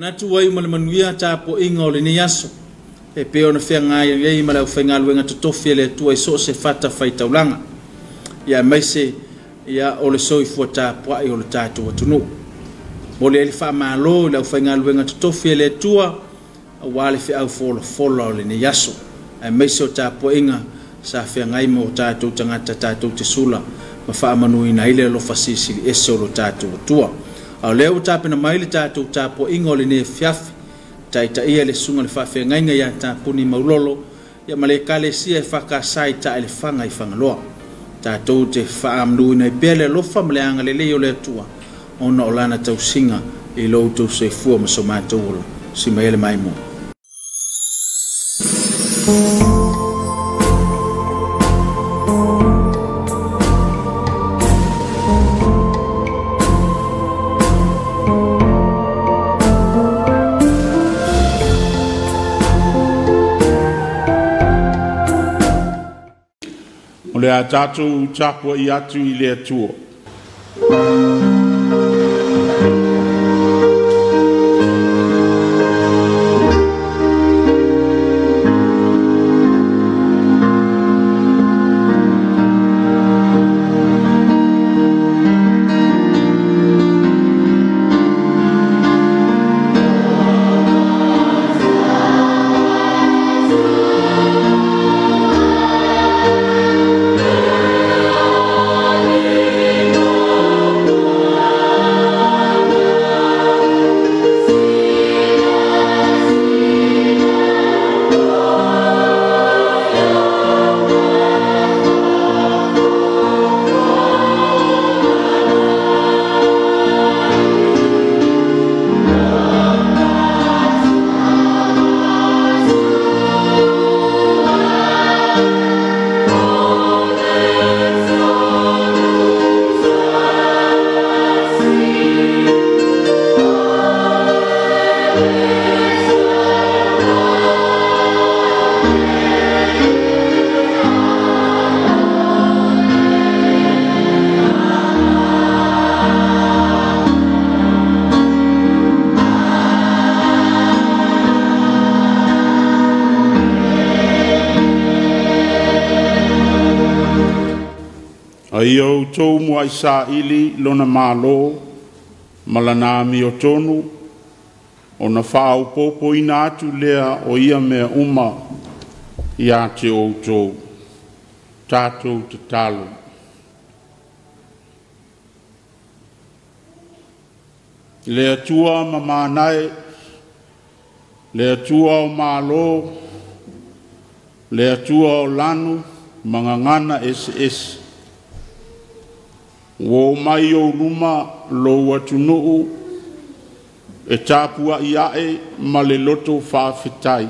Manatu ai ma le manuia tapuaiga o lenei aso e pei ona feagai ai ma le aufaigaluega totofi e le Atua i so o se fatafaitaulaga, ia aemaise ia o le soifua tapuai o le tatou atunuu. Momoli ai le faamalo i le aufaigaluega totofi e le Atua aua le feau folafola o lenei aso, aemaise o tapuaiga sa feagai ma o tatou tagata tatou te sula ma faamanuina ai le alofa silisili ese o lo tatou Atua. A o lea ua tapena mai le tatou tapuaiga o lenei afiafi, taitaia le susuga i le faafeagaiga ia Tapuni Maulolo ia ma le Ekalesia e FKS i Taelefaga i Fagaloa. Tatou te faamanuina ai pea le alofa ma le agalelei o le Atua ona o lana tausiga i lo outou soifua ma so matou ola. Si mai le maimoa. O le a tatou tapuai atu i le Atua. Ai outou muai saili lona malo ma lana amiotonu, ona faaopoopoina atu lea o ia mea uma ia te outou. Tatou tatalo. Le Atua mamanae, le Atua o malo, le Atua o lanu ma gagana eseese, ua o mai ou luma lou atunuu e tapuai ae ma le loto faafetai.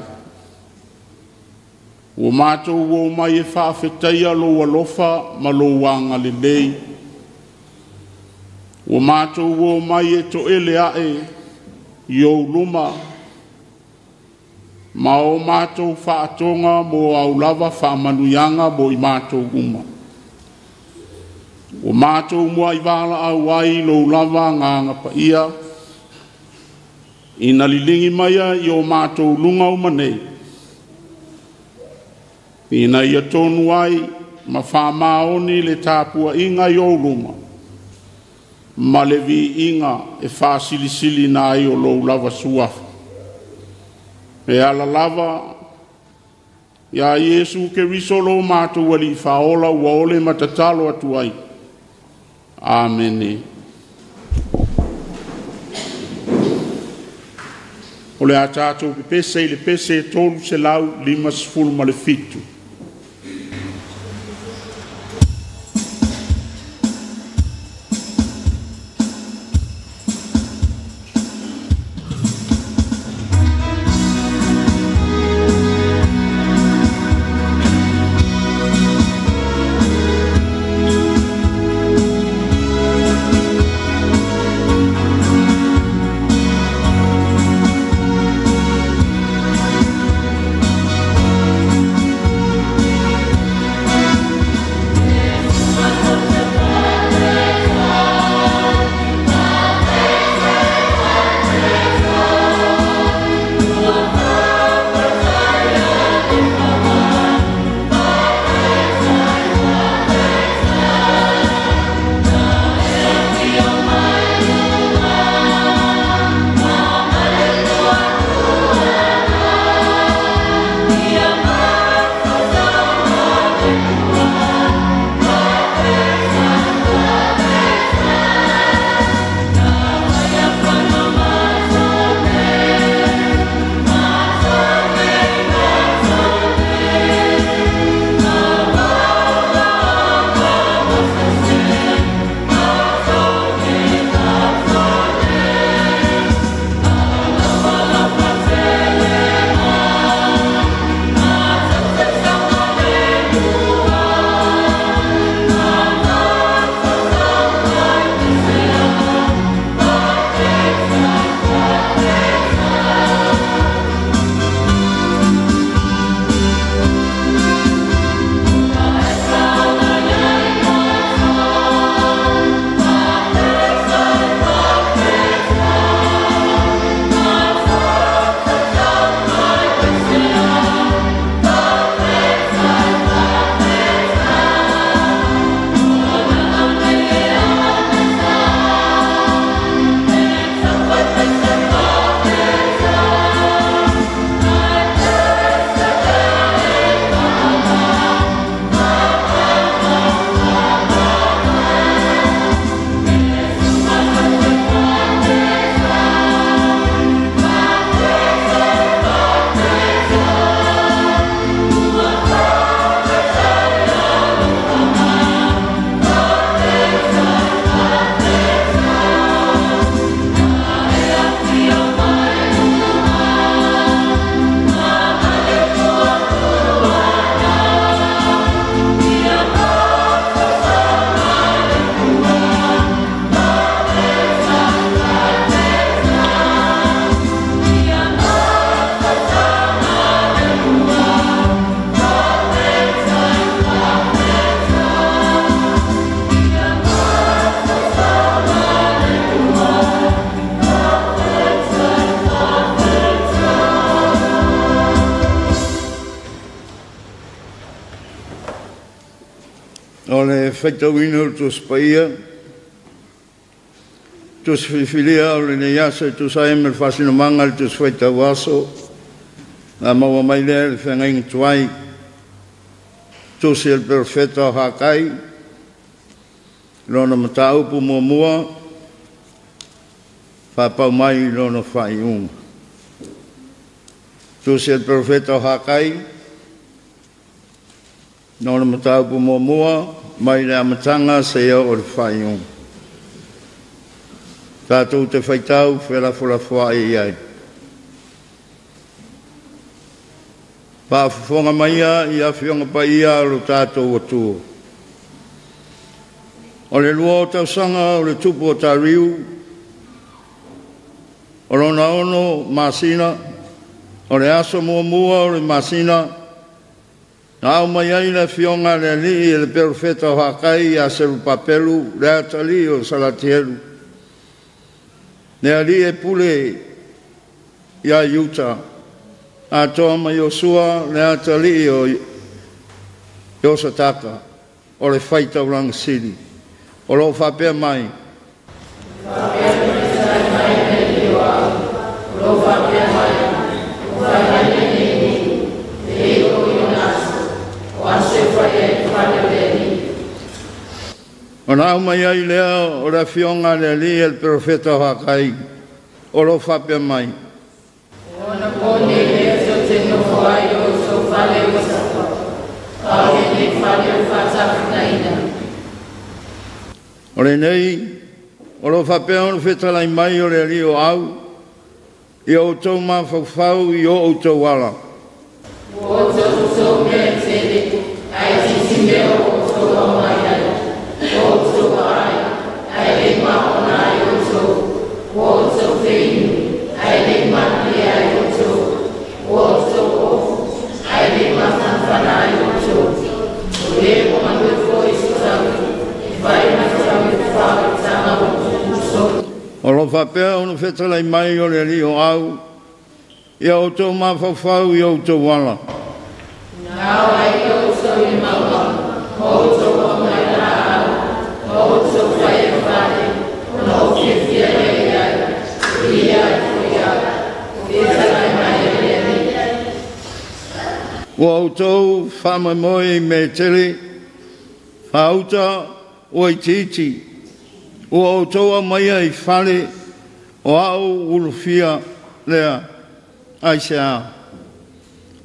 Ua matou o mai e faafetaia lou alofa ma lou agalelei. Ua matou o mai e toele ae i ou luma ma o matou faatoga mo au lava faamanuiaga mo i matou uma. Ua matou muai valaau ai lou lava agaga paia, ina liligi maia i o matou luga uma nei, ina ia tonu ai ma faamaoni le tapuaiga i ou luma, ma le viiga e faasilisilina ai o lou lava suafa. E ala lava ia Iesu Keriso lo matou alii faaola ua ole ma tatalo atu ai. Amene. O le a tatou pepese i le pese 357. faitauina o le Tusi Paia, Tusi Filifilia o lenei aso e tusa ai ma le faasinomaga i le Tusi Faitau Aso, na maua mai lea i le feagaiga tuai, Tusi a le Perofeta o Hakai, lona mataupu muamua, faapau mai lona faaiuga. Tusi a le Perofeta o Hakai, lona mataupu muamua, mai le amataga seia oo i le faaiuga. Tatou te faitau felafolafoai i ai. Faafofoga maia i afioga paia o lo tatou Atua. O le lua o tausaga o le tupu o Tariu, o lona 6 masina, o le aso muamua o le masina, na aumai ai le afioga a le Alii e le Perofeta o Hakai ia Serupapelu, le atalii o Salatielu, le alii e pule ia Iuta, atoa ma Iosua le atalii o Iosataka, o le faitaulaga sili. O lo o faapea mai, ona aumai ai lea o le afioga a le Alii e le Perofeta o Hakai, o lo o faapea mai, Ona pone lea te nofo ai o outou fale o Isako, a o lenei fale o faatafunaina. O lenei, o lo o faapea ona fetalai mai o le Alii o au, i o outou mafaufau i o outou ala. Ua outou mea tele, ae itiiti mea o outou aumai ai. Ua outou vaai, ae le maona ai outou. Ua outou feinu, ae le malie ai outou. Ua outou ofu, ae le mafanafana ai outou. O le ua manue foi sotaui, e fai matau i whaataga o tupu. O lo o faapea ona fetalai mai o le Alii o au, i o outou mafaufau i o outou ala. Na ai outou i mauga, ma outou aumai laau, ma outou fai e fale, ona o fiafia lea i ai, o ia ai foi au, o fetalai mai e le Alii. Ua outou faamoemoe i mea tele, faauta ua itiiti, ua outou aumaia i fale o au ulufia lea, aisea.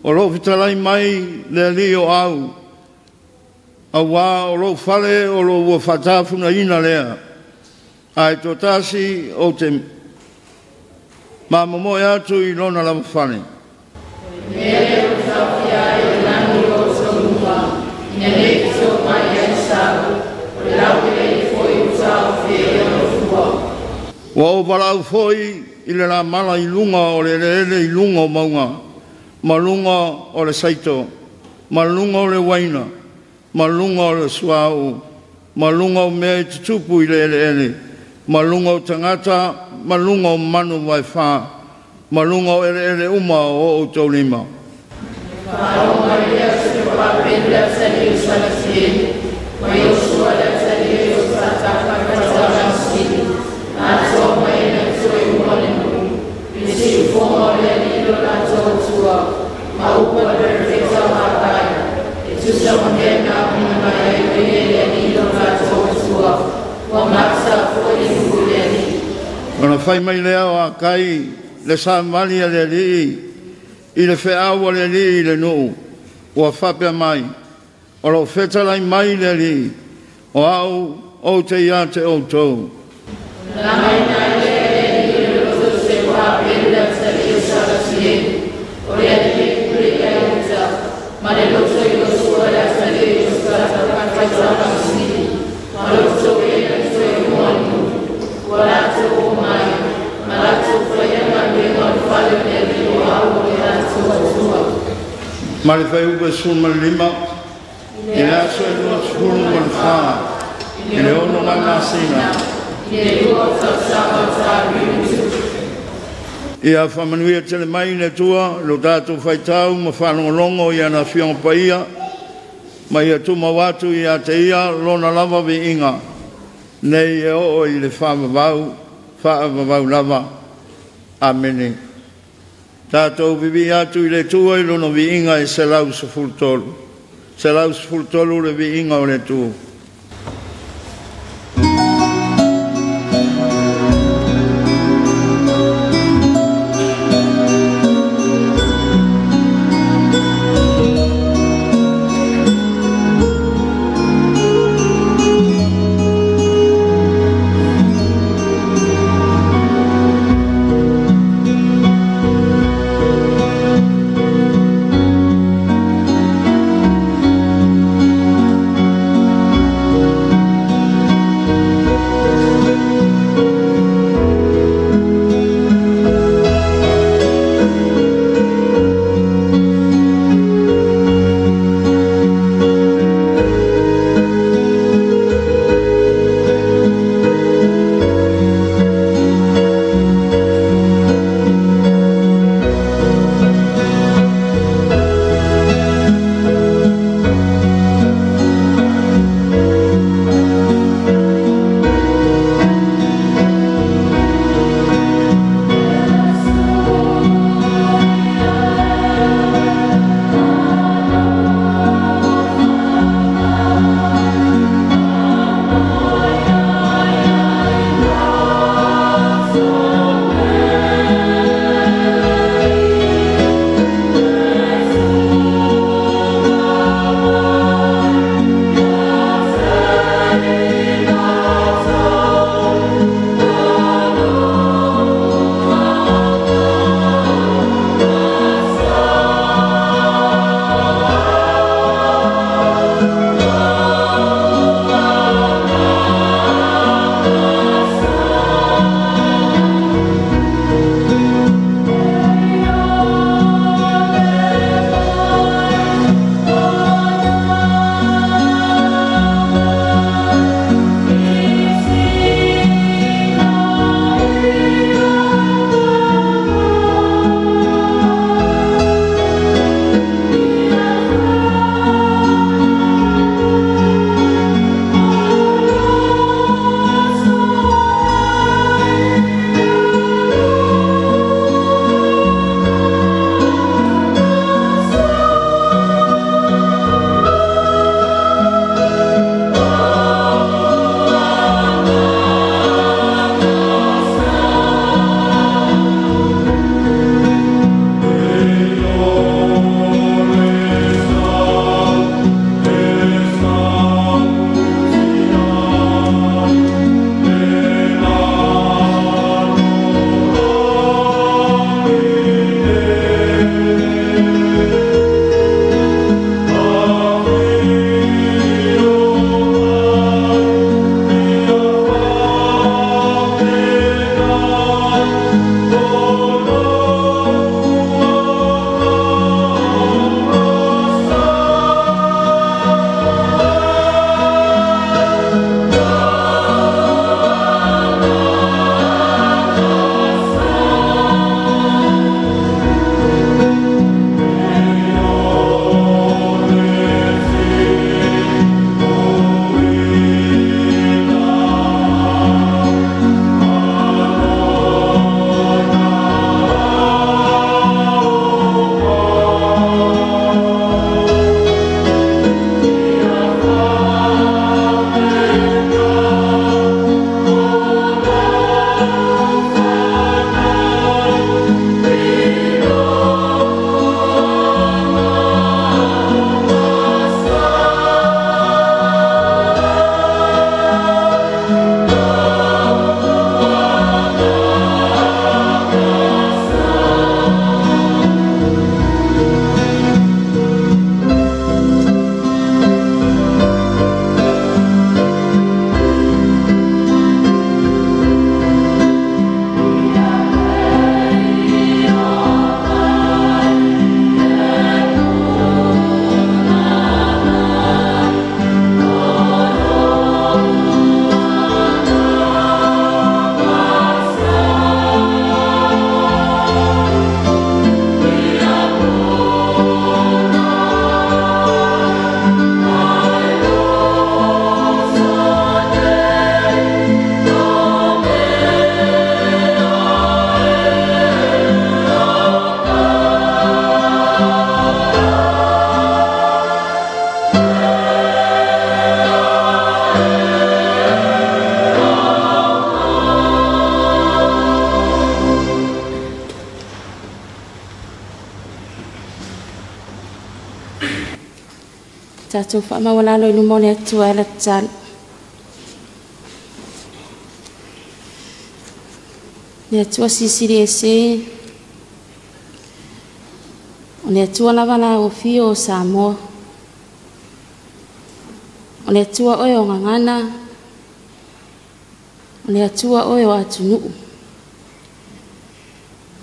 O lou fetalai mai le Alii o au, auā o lou fale o lo ua faatafunaina lea, ae toatasi ou te mamomoe atu i lona lava fale. Mea lea o taofia ai o le lagi o outou luma, ina nei to mai ai sau, o le laueleele foi o taofia i ona fua. Ua ou valaau foi i le lamala i luga o le eleele i luga o mauga, ma luga o le saito, ma luga o le uaina, ma luga o le suauu, ma luga o mea i tutupu i le eleele, ma luga o tagata, ma luga o manu vaefa, ma luga o eleele uma o outou lima. Faalogo mai lea o Serupapelu le atalii o Salatielu, ma Iosua le atalii o Iosataka faitaulaga sili, atoa ma ena toe uma le nuu, i le siufofoga o le Alii lo latou Atua, ma upu a le Perofeta o Hakai, e tusa ma mea na auina mai ai o ia i le Alii lo latou Atua, ua mata foi le nuu i le Alii. Ona fai mai lea o Hakai le savali a le Alii i le feau a le Alii i le nuu, ua faapea mai, o lo o fetalai mai le Alii, o au ou te ia te outou. Na maina ai lea e le Alii o le loto o Serupapelu le atalii o Salatielu, o le alii e pule ia Iuta, ma le loto o Iosua le atalii o Iosataka faitaulaga sili, ma loto e na toe uma le nuu, ua latou o mai, ma latou faia galuega o le fale o le Alii o au o le latou Atua. Ma le fuaiupu 15, i le aso e 24, i le 6 na masina, I le 2 o tausaga o Tariu tupu. Ia faamanuia tele mai le Atua lo tatou faitau ma faalogologo i ana afioga paia, Ma ia tumau atu ia te ia lona lava viiga nei e oo i le faavavau faavavau lava. Amene. Tatou vivii atu i le Atua i lona viiga e 113. 113 le viiga o le Atua. Tatou faamaualalo i luma o le Atua e la tatalo. Le Atua silisili ese, o le Atua lava la ofio o Samoa. O le Atua oe o gagana, o le Atua oe o atunuu.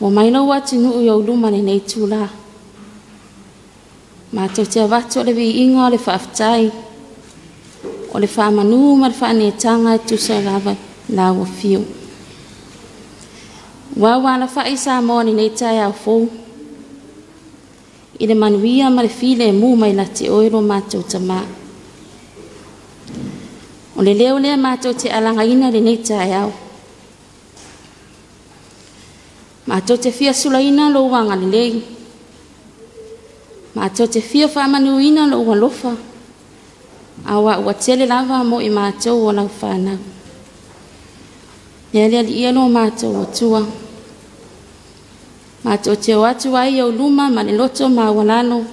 Ua mai lou atunuu i ou luma lenei tula. Mātou te avatu o le viiga o le faafetai, o le faamanu ma le faanetaga e tusa lava la ua fiu. Ua ua alafai Samoa lenei taeao fou, i le manuia ma le file e mu mai la te oe lo mātou tamā. O le leo lea mātou te alagaina lenei taeao. Mātou te fia sulaina lo uanga lelei. Mātou te fia whaamanuina lo ualofa. Aua ua tele lava mo i mātou o lau whanau. Le alia li ia lo mātou atua. Mātou te o atu ai au luma ma le loto ma walalo.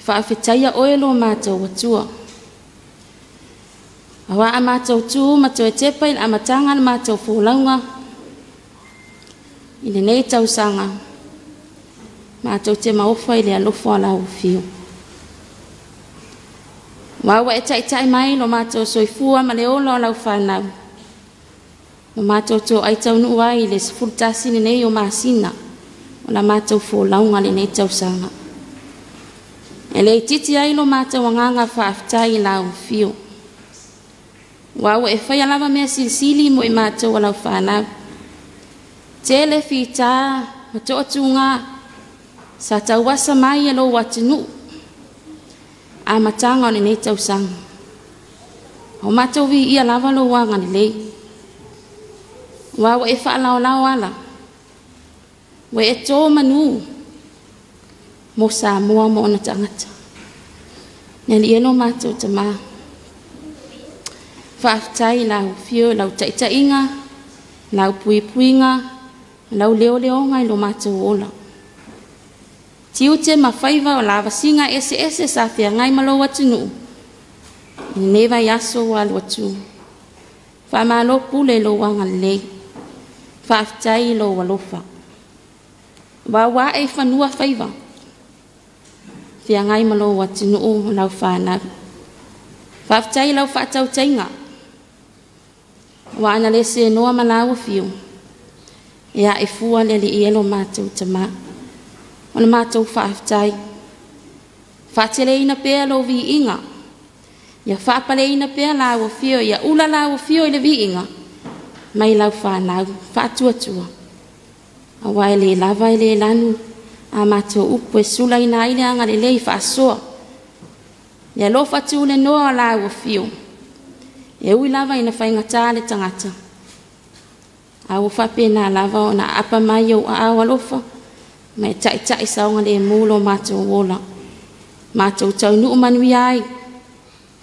Whaafetaia oe lo mātou atua. Awa a mātou tū ma toe tepa i le amatanga le mātou fōlaunga. I lenei tausaga. Mātou te maofa i le alofa o lau fiu. Ua e taitai mai lo mātou soifua ma le ola o lau whanau. O mātou tō ai taunu ai le 11 lenei o masina. O la mātou fōlaunga lenei tausaga. E le titi ai lo mātou anganga whaafetai i lau fiu. Ua e whaia lava mea silisili mo i mātou o lau whanau. Tele whita ma to'otuga sa tauasa mai e lou atunuu amataga o lenei tausaga. O matou viia lava lou agalelei. Ua ua e faalaolao ala. Ua e tō manu mo Samoa mo ona tagata. Le Alii e lo matou tamā. Faafetai lau fio lau taitaiga, lau puipuiga, lau leoleoga i lo matou ola. Tiute ma faiva o lavasiga ese sa feagai ma lou atunuu. I lenei vaiaso ua alu atu. Faamalo pule i lou agalelei. Faafetai i lou alofa. Ua ua ae i fanua faiva. Feagai ma lou atunuu o lau whanau. Faafetai i lau faatautaiga. Ua ana le senoa ma lau fiu. E a e fua le Alii e lo mātou tamā. O le mātou faafetai. Faateleina pea lou viiga. Ia faapaleina pea lau afio, ia ula lau afio i le viiga. Mai lau whanau, faatuatua. Aua e le lava e le lanu, a mātou upu e sulaina ai le agalelei faasoa. Ia alofa atu le noa o lau afio. E ui lava ina faigata le tagata. A ua faapena lava ona apa mai ou aao alofa. Ma e taitai saoga le mu lo mātou ola. Mātou taunuu manuia ai.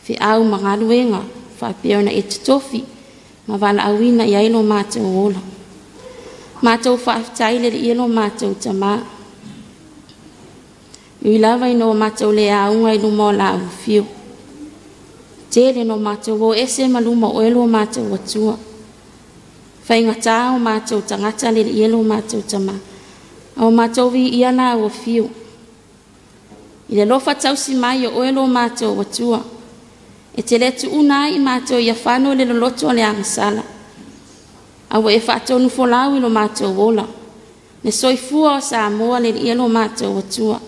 Feau ma galuega. Faapea ona e totofi. Ma valaauina i ai lo mātou ola. Mātou faafetai le Alii e lo mātou tamā. Ui lava ina o mātou le auga i luma o lau fiu. Tele no mātou o ese ma luma o e lo mātou atua. Faigata o mātou tagata le Alii e lo mātou tamā. O mātou viia lau fiu. I le alofa tausi mai o oe lo mātou atua. E te le tuuna ai i mātou ia whano le loloto o le agasala. Aua e faatonu folau i lo mātou ola. Le soifua o Samoa le Alii e lo mātou atua.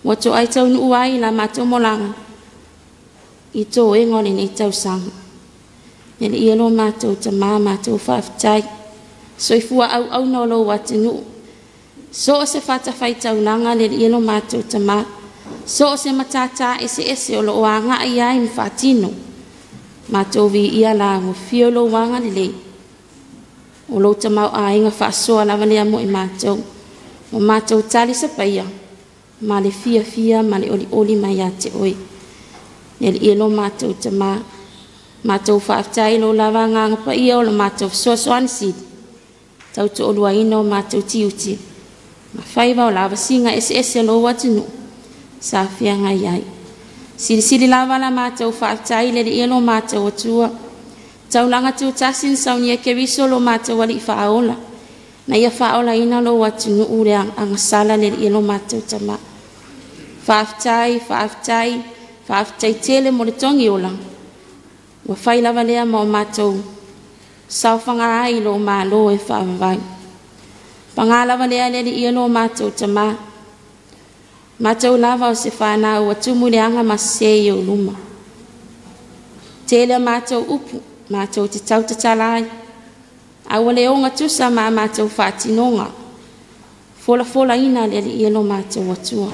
Ua toai taunuu ai la mātou molaga. I tō ega o lenei tausaga. Le Alii e lo mātou tamā mātou faafetai. Soifua auauna o lou atunuu. So o se whatafaitaulaga le Alii e lo mātou tamā. So o se matata ese ese o lo o agai ai ma faatino. Mātou viia la ua fio lou agalelei. O lou tamau aiga faasoa lava lea mo i mātou. O mātou tali sapaia. Ma le fiafia ma le olioli mai ia te oe. Le Alii e lo mātou tamā. Mātou faafetai lou lava agaga paia o lo mātou fesoasoani sili. Tau tooluaina o mātou tiute. Ma faiva o lavasiga ese ese o lou atunuu. Sa feagai ai. Silisili lava la mātou faafetai le Alii e lo mātou Atua. Taulaga tutasi na saunia Keriso lo mātou Alii faaola. Na ia faaolaina lou atunuu le agasala le Alii e lo mātou Tamā. Faafetai, faafetai, faafetai tele mo le togi ola. Ua fai lava lea ma o mātou saofaga ai i lo malo e faavavau. Pagā lava lea le Alii e lo mātou Tamā. Mātou lava o se whānau ua tumu le anga ma se i o luma. Tele a mātou upu, mātou te tautatala ai. A ua le onga tusa ma mātou whaatinonga. Fola fola ina le Alii e lo mātou Atua.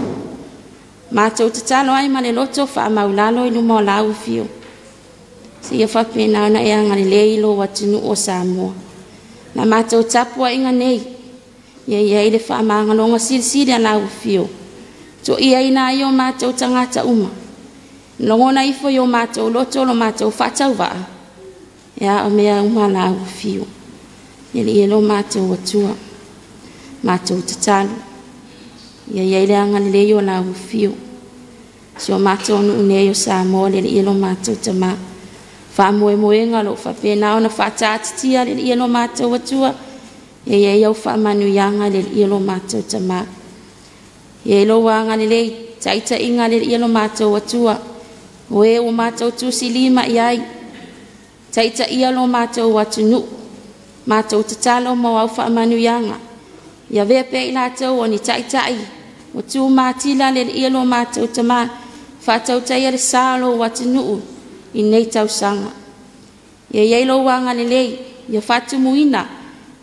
Mātou tatalo ai ma le loto wha maulalo i luma o lau fio. Se ia whapena ona e anga le lei lo atunu o Samoa. Na mātou tapua inga nei. Ia ia i le wha maangalonga silisili a lau fio. To ia ina i o mātou tangata uma. Longona ifo i o mātou loto lo mātou whatauvaa. Ia o mea uma lau fio. Ia ia lo mātou Atua. Mātou tatalo. Ia ia i le anga lelei o lau fio. Si o mātou nuu nei o Samoa le ia lo mātou tamā. Whaamoemoenga lo whapena ona whaataatitia le ia lo mātou Atua. Ia ia ia o whaamanuianga le ia lo mātou tamā. Ia lo wanga lelei taita inga le ia lo mātou Atua. O e o mātou tusi lima i ai. Taita ia lo mātou atunuu. Mātou tatalo mo au whaamanuianga. Ia vea pe i lātou o ni taitai. O tū mātila le ia lo mātou tamā. Whaatautai le sā lo atunuu i nei tausanga. Ia iai lo wanga lelei. Ia whaatumuina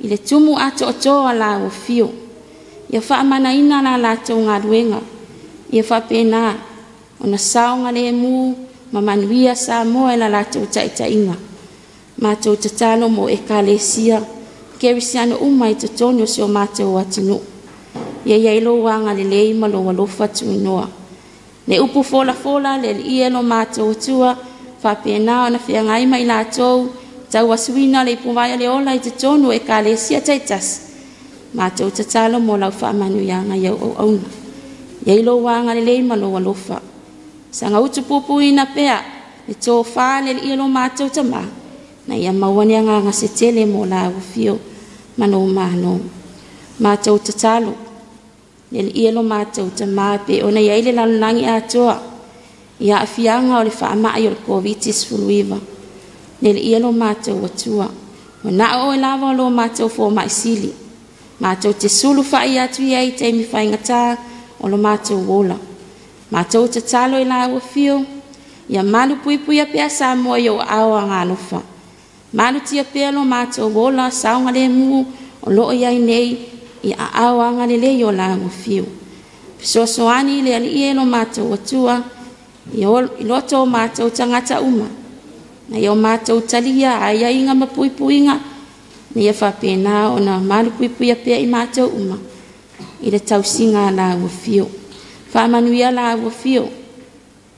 i le tumu ato otoa la o fio. Ia whaamanaina la lātou ngā. Ia whapena o na saonga le mū ma manuia Samoa e la lātou taitainga. Mātou tatalo mo ekalesia. Kerisiano uma i totonu o se o mātou atunuu. Ia iai lo wanga lelei ma lo alofa tuinoa. Le upu fola fola le ia lo mātou Atua. Whapena o na whiangai mai lātou. Tau asuina le ipuwaia le ola i totonu e ekalesia taitasi. Mātou tatalo mo lau whaamanuianga iau au auna. Ia i lo wanga lelei ma lo alofa. Sanga utu pupuina pea. Le tō whā le ia lo mātou tamā. Na ia mauane anga se tele mo la ufio ma no māno. Mātou tatalo. Le ia lo mātou tamā pe ona ia ile lalonagi atoa. Ia afianga o le whaamai o le COVID-19. Le ia lo mātou Atua. O na o e lava o lo mātou fō maisili. Mātou te sulu whai atu ia i te mi whaingata o lo mātou wola. Mātou tatalo i la ufio. Ia malu puipui pea Samoa i o ao a ngalofa. Malu tia pea lo mātou wola saunga le mu o loo iai nei i a ao a ngalele i o la ufio. Fesoasoani le Alii e lo mātou Atua i loto o mātou tangata uma. Na ia o mātou talia ai ainga ma puipuinga. Na ia whapena o na malu puipuia pea i mātou uma. I le tausinga la ufio. Whaamanuia la ufio.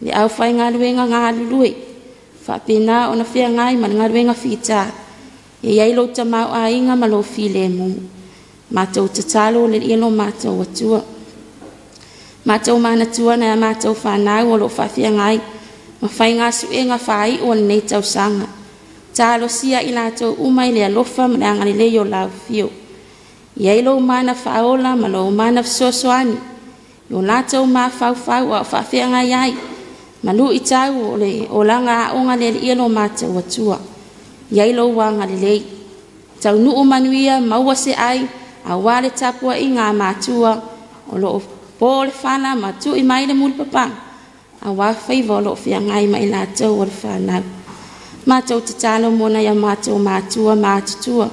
Le au whai ngā luenga ngā lulue. Whapena o na whia ngai ma ngā luenga whita. E iai lo tamau a inga ma lo file mu. Mātou tatalo le ia lo mātou Atua. Mātou manatua na mātou whanau o lo whawhia ngai. Ma whai ngā suenga whai o nei tausanga. Tālo sia i lātou uma i le alofa ma le angalelei o lau fio. Iai lo mana whaola ma lo mana fesoasoani. I o lātou mā whauwhau a whawhia ngai ai. Malu i tau o le olanga a onga le ia lo mātou Atua. Iai lo wanga lelei. Tau nuu manuia maua se ai a wale tapua i ngā mātua o lo pō le whana ma tu i mai le muli papanga. A wā whaiva o lo whia ngai mai lātou o le whanau. Mātou tatalo mona ia mātou mātua mātutua.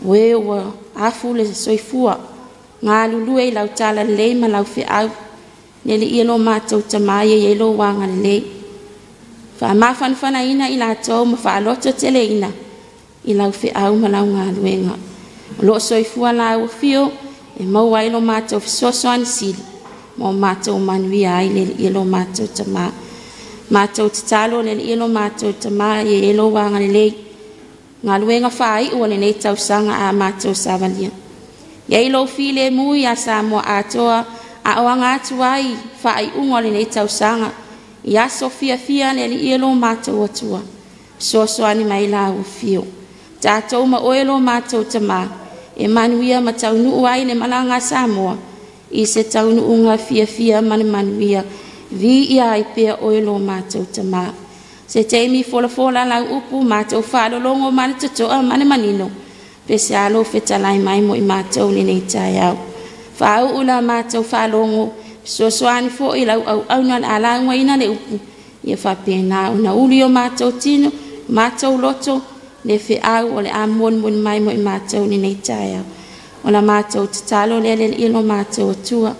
O e ua afu le soifua. Ngā lulue i lau tala lelei ma lau whiau. Nele ia lo mātou tamai e lo wanga lelei. Wha mawhanwhana ina i lātou ma whaaloto tele ina. I lau whiau ma lau ngā luenga. O lo soifua lau whio e maua i lo mātou fesoasoani sili. Ma o mātou manuia ai le ia lo mātou tamā. Mātou tatalo le ia lo mātou tamā e lo wanga lelei. Ngā luenga whai ua le nei tausanga a mātou savalia. Ia i lo file mui a Samoa atoa a o anga atu ai whai unga le nei tausanga. I aso fiafia le Alii e lo matou Atua, fesoasoani mai lau afio. Tatou ma oe lo matou Tamā, e manuia ma taunuu ai le malaga a Samoa, i se taunuuga fiafia ma le manuia, viia ai pea oe lo matou Tamā. Se taimi folafola lau upu matou faalologo ma le totoa ma le manino, pe se alo fetalai mai mo i matou lenei taeao. Faauu la matou faalogo, fesoasoani foi lau auauna le alaugaina le upu, ia faapena ona uli o matou tino, matou loto, le feau o le a molimoli mai mo i matou lenei taeao. O la matou tatalo lea le Alii lo matou Atua.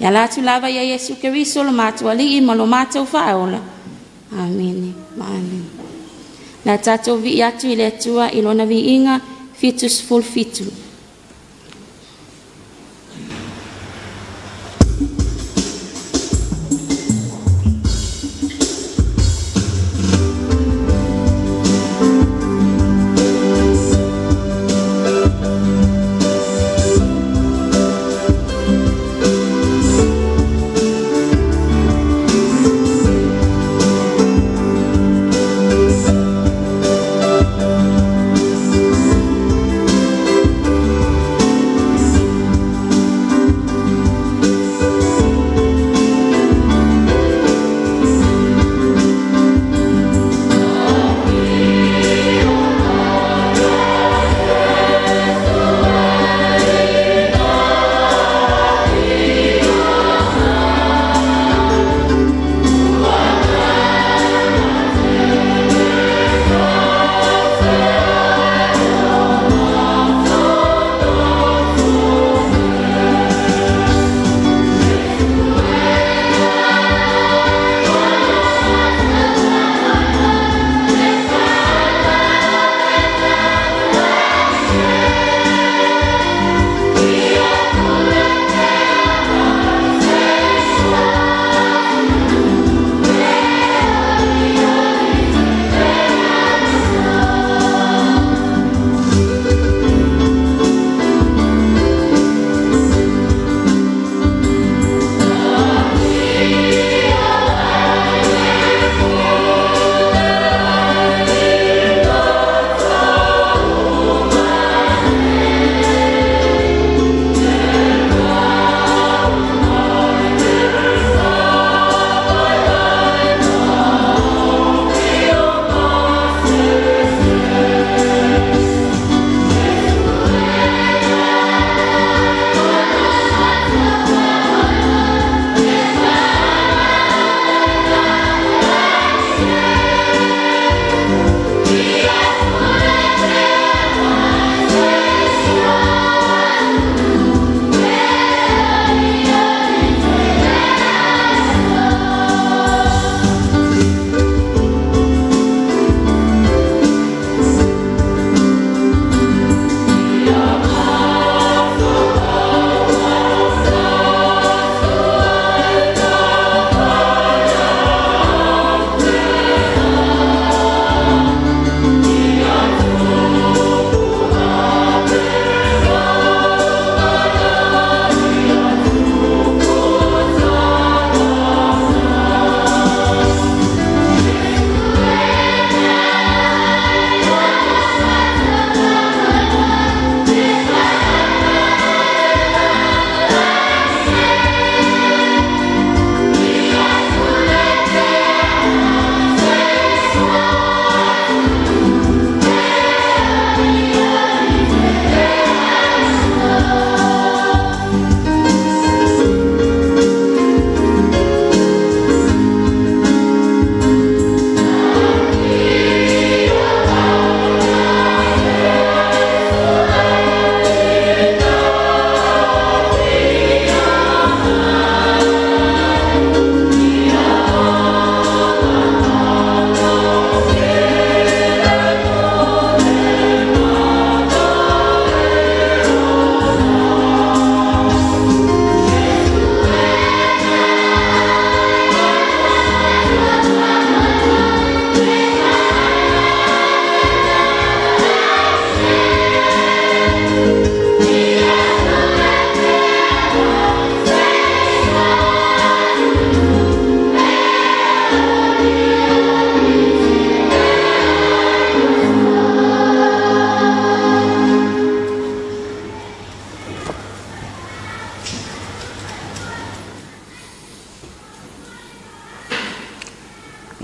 Ia ala atu lava ia Iesu Keriso lo matou Alii ma lo matou Faaola. Amene ma amene. La tatou vi'i atu i le Atua i lona viiga 77.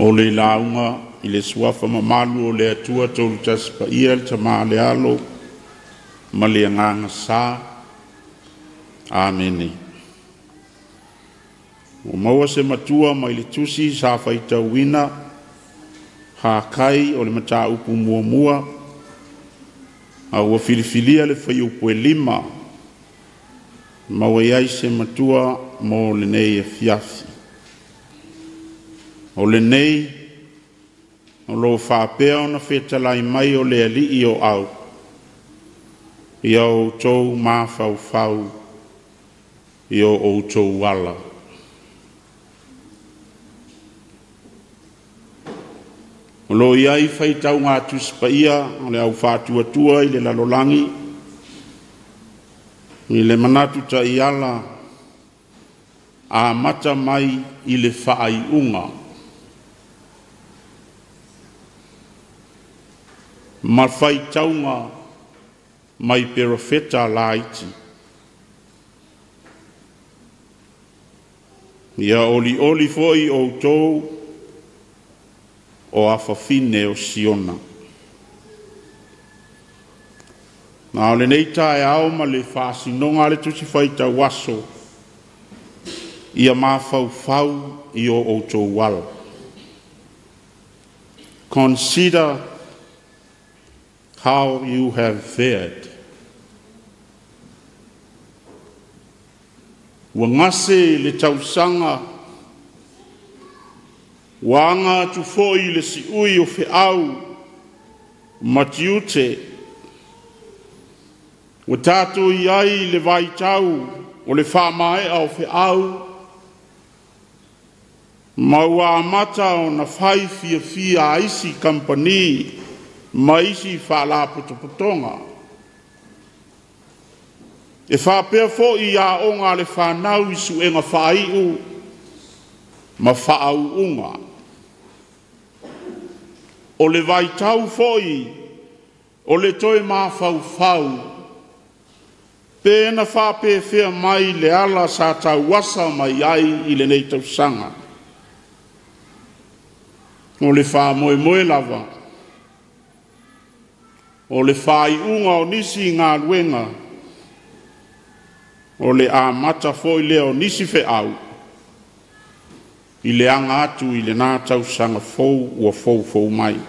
O le lauga i le suafa mamalu o le Atua Tolu Tasi Paia, le Tama, le Alo ma le Agaga Sa. Amene. Ua maua se matua mai le tusi sa faitauina Hakai o le mataupu muamua, a ua filifilia le fuaiupu e 5 maua ai se matua mo lenei afiafi. O lenei o lo faapea ona fetalai mai o le Alii o au, ia outou mafaufau i o outou ala. O lo o i ai faitauga Tusi Paia o le au faatuatua i le lalolagi, i le manatu taiala amata mai i le faaiuga ma faitauga mai perofeta laiti. Ia olioli foi outou o afafine o Siona. Na o lenei taeao ma le faasinoga a le tusi faitau aso, ia mafaufau i o outou ala. Consider how you have fared. Ua gase le tausaga, ua aga atu foi le siui o feau ma tiute, ua tatou i ai le vaitau o le faamaea o feau, ma ua amata ona fai fiafia a isi kamupani ma isi faalapotopotoga. E faapea foi aoga a le fanau i suega faaiu ma faauuga. O le vaitau foi o le toe mafaufau, pe na faapefea mai le ala sa tauasa mai ai i lenei tausaga. O le faamoemoe lava, o le faaiuga o nisi galuega, o le amata foi lea o nisi feau, i le aga atu i lena tausaga fou ua foufou mai.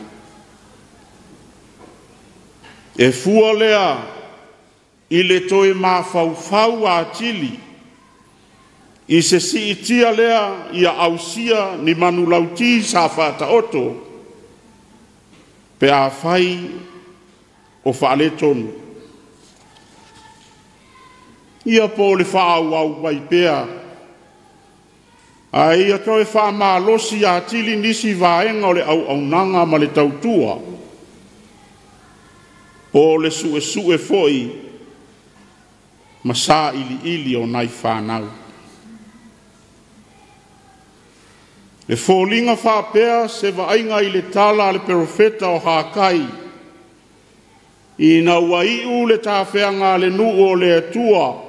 E fua lea i le toe mafaufau atili, i se siitia lea ia ausia ni manulauti sa faataoto, pe afai o faaletonu. Ia po o le faaauau mai pea, a ia toe faamalosi atili nisi vaega o le auaunaga ma le tautua, po o le suesue foi ma sailiili o nai fanau. E foliga faapea se vaaiga i le tala a le perofeta o Hakai, ina ua iu le tafeaga a le nuu o le Atua,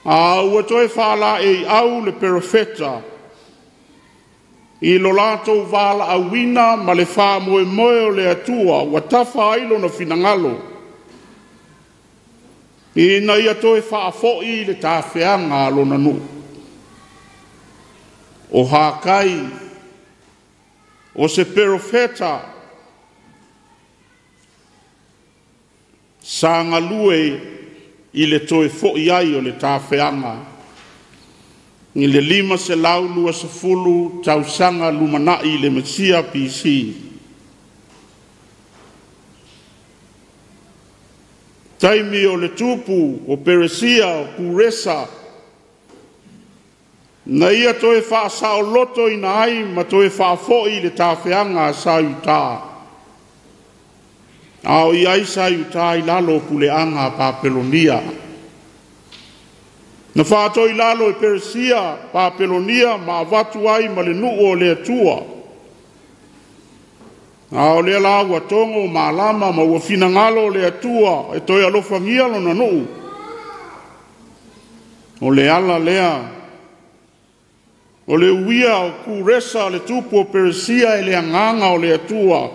a ua toe faalaei au le perofeta i lo latou valaauina ma le faamoemoe o le Atua ua tafa ai lona finagalo, ina ia toe faafoi le tafeaga a lona nuu. O Hakai, o se perofeta sa galue i le toe foi ai o le tafeaga i le 520 tausaga lumanai i le Mesia BC. Taimi o le tupu o Peresia o Kuresa, na ia toe faasaolotoina ai ma toe faafoi le tafeaga a sa Iuta. A o i ai sa Iuta i lalo o puleaga a Papelonia. Na faatoi lalo e Peresia, Papelonia ma avatu ai ma le nuu o le Atua. A o lea la ua togo malama ma ua finagalo o le Atua e toe alofagia lona nuu. O le ala lea O le uia o Kuresa le tupu o Peresia e le agaga o le Atua,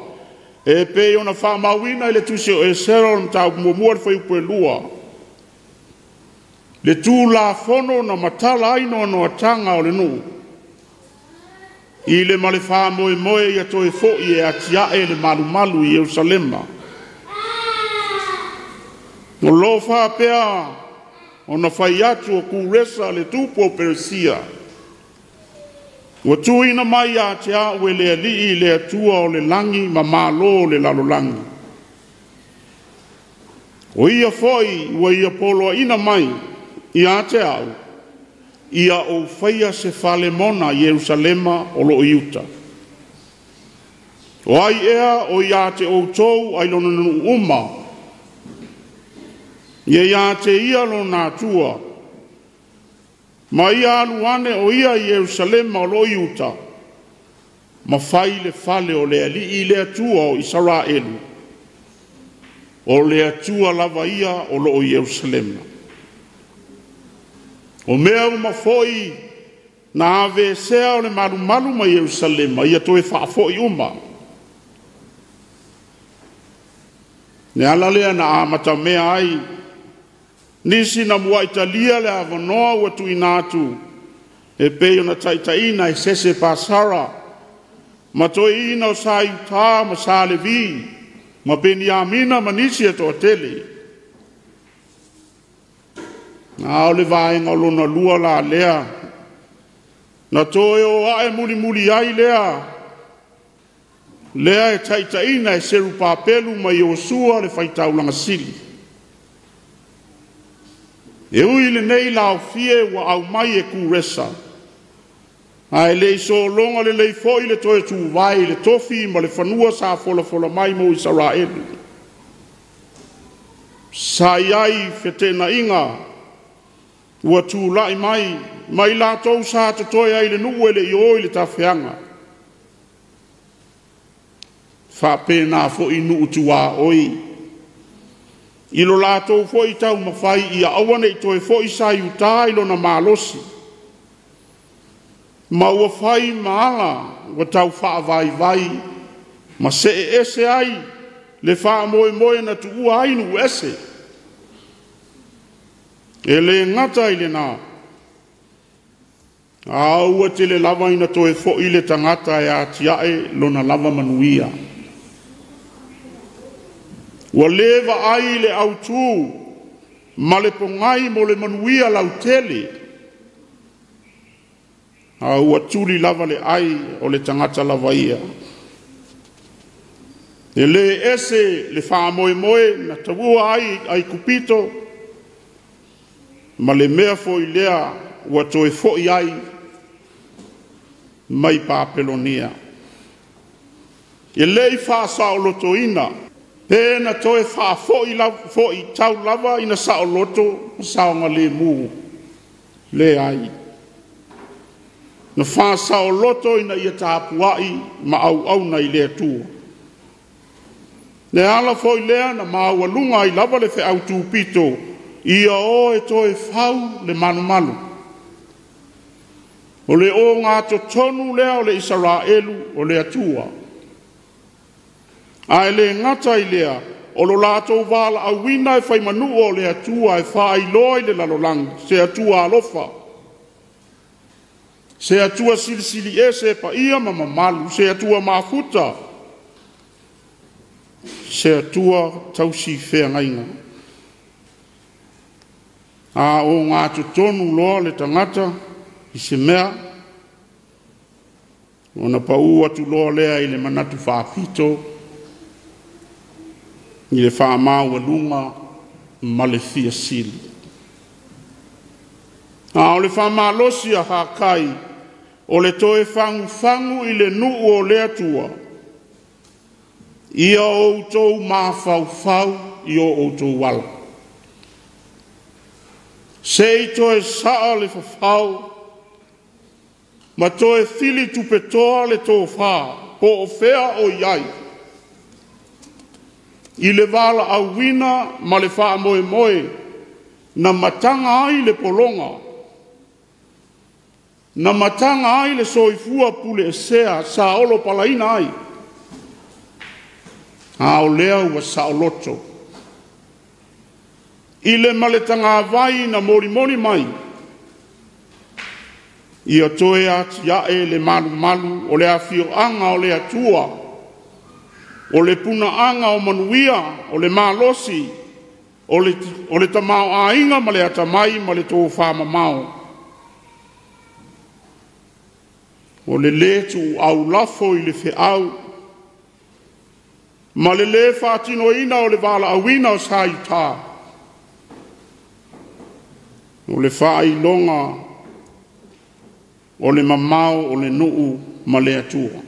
e pei ona faamauina i le tusi o Esera o le mataupu muamua le fuaiupu e 2. Le Tulafono na matala ai noanoataga o le nuu, i le ma le faamoemoe ia toe fo'i e atia'e le malumalu i Ierusalema. O loo faapea ona fai atu o Kuresa le tupu o Peresia, ua tuuina mai ia te a'u e le Alii le Atua o le lagi ma malo o le lalolagi. O ia foi ua ia poloaina mai ia te a'u, ia ou faia se fale mona Ierusalema o loo i uta. O ai ea o ia te outou ai lona nuu uma, ia ia te ia lona Atua, ma ia alu ane o ia i Ierusalema o loo i uta, ma fai le fale o le Alii le Atua o Isaraelu, o le Atua lava ia o loo i Ierusalema. O mea uma foi na avesea o le malumalu ma Ierusalema, ia toe faafo'i uma. Le ala lea na amatamea ai nisi na muaitalia le avanoa ua tuuina atu e pei ona taitaiina e Sese Pasara ma toeaiina o sa Iutā ma sa Levi ma Peniamina ma nisi e toatele. A o le vaega o lona lua la lea na toe o ae mulimuli ai lea e taitaiina e Serupapelu ma Iosua le faitaulaga sili. E ui lenei laofie ua aumai e Kuresa, ae le i sologa lelei foi le toe tuvae i le tofi ma le fanua sa folafola mai mo Isaraelu. Sa i ai feteenaiga ua tulai mai mai latou sa totoe ai le nuu e le i o i le tafeaga. Faapena foi nuu tuaoi, i lo latou foi taumafai ia aua ne i toe fo'i sa Iutā i lona malosi, ma ua fai ma ala ua tau faavaivai ma see ese ai le faamoemoe na tuua ai nuu ese. E le gata i lena, a ua tele lava ina toe fo'i le tagata e atia'e lona lava manuia. Ua le vaai le autū ma le pogai mo le manuia lautele, a ua tuli lava le ai o le tagata lava ia. E le ese le faamoemoe na taua ai Aikupito ma le mea foi lea ua toe fo'i ai mai Papelonia. E le i faasaolotoina pe na toe faafo'i fo'i tau lava ina saoloto ma saogalemu, leai. Na faasaoloto ina ia tapuai ma auauna i le Atua. Le ala foi lea na maualuga ai lava le feau tupito, ia o e toe fau le malumalu. O le ogatotonu lea o le Isaraelu o le Atua. Ae le gata i lea, o lo latou valaauina e faimanuu o le Atua e faailoa i le lalolagi, se Atua alofa, se Atua silisili ese e paia ma mamalu, se Atua mafuta, se Atua tausi feagaiga. A o gatotonu loa le tagata i se mea, ona pau atu loa lea i le manatu faapito, i le faamaualuga ma le fiasili. A o le faamalosi a Hakai, o le toe fagufagu i le nuu o le Atua, ia outou mafaufau i o outou ala. Se i toe saa le fafao, ma toe fili tupetoa le tofā, po o fea o i ai, i le valaauina ma le faamoemoe na mataga ai le pologa. Na mataga ai le soifua pule esea sa olo palaina ai. A o lea ua saoloto. I le ma le tagavai na molimoli mai, ia toe atiae le malumalu o le afioaga o le Atua, o le punaaga o manuia, o le malosi, o le tamaoaiga ma le atamai ma le tofamamao. O le lē tuuau lafo i le feau ma le lē faatinoina o le valaauina o sa i uta. O le faailoga o le mamao o le nuu ma le Atua.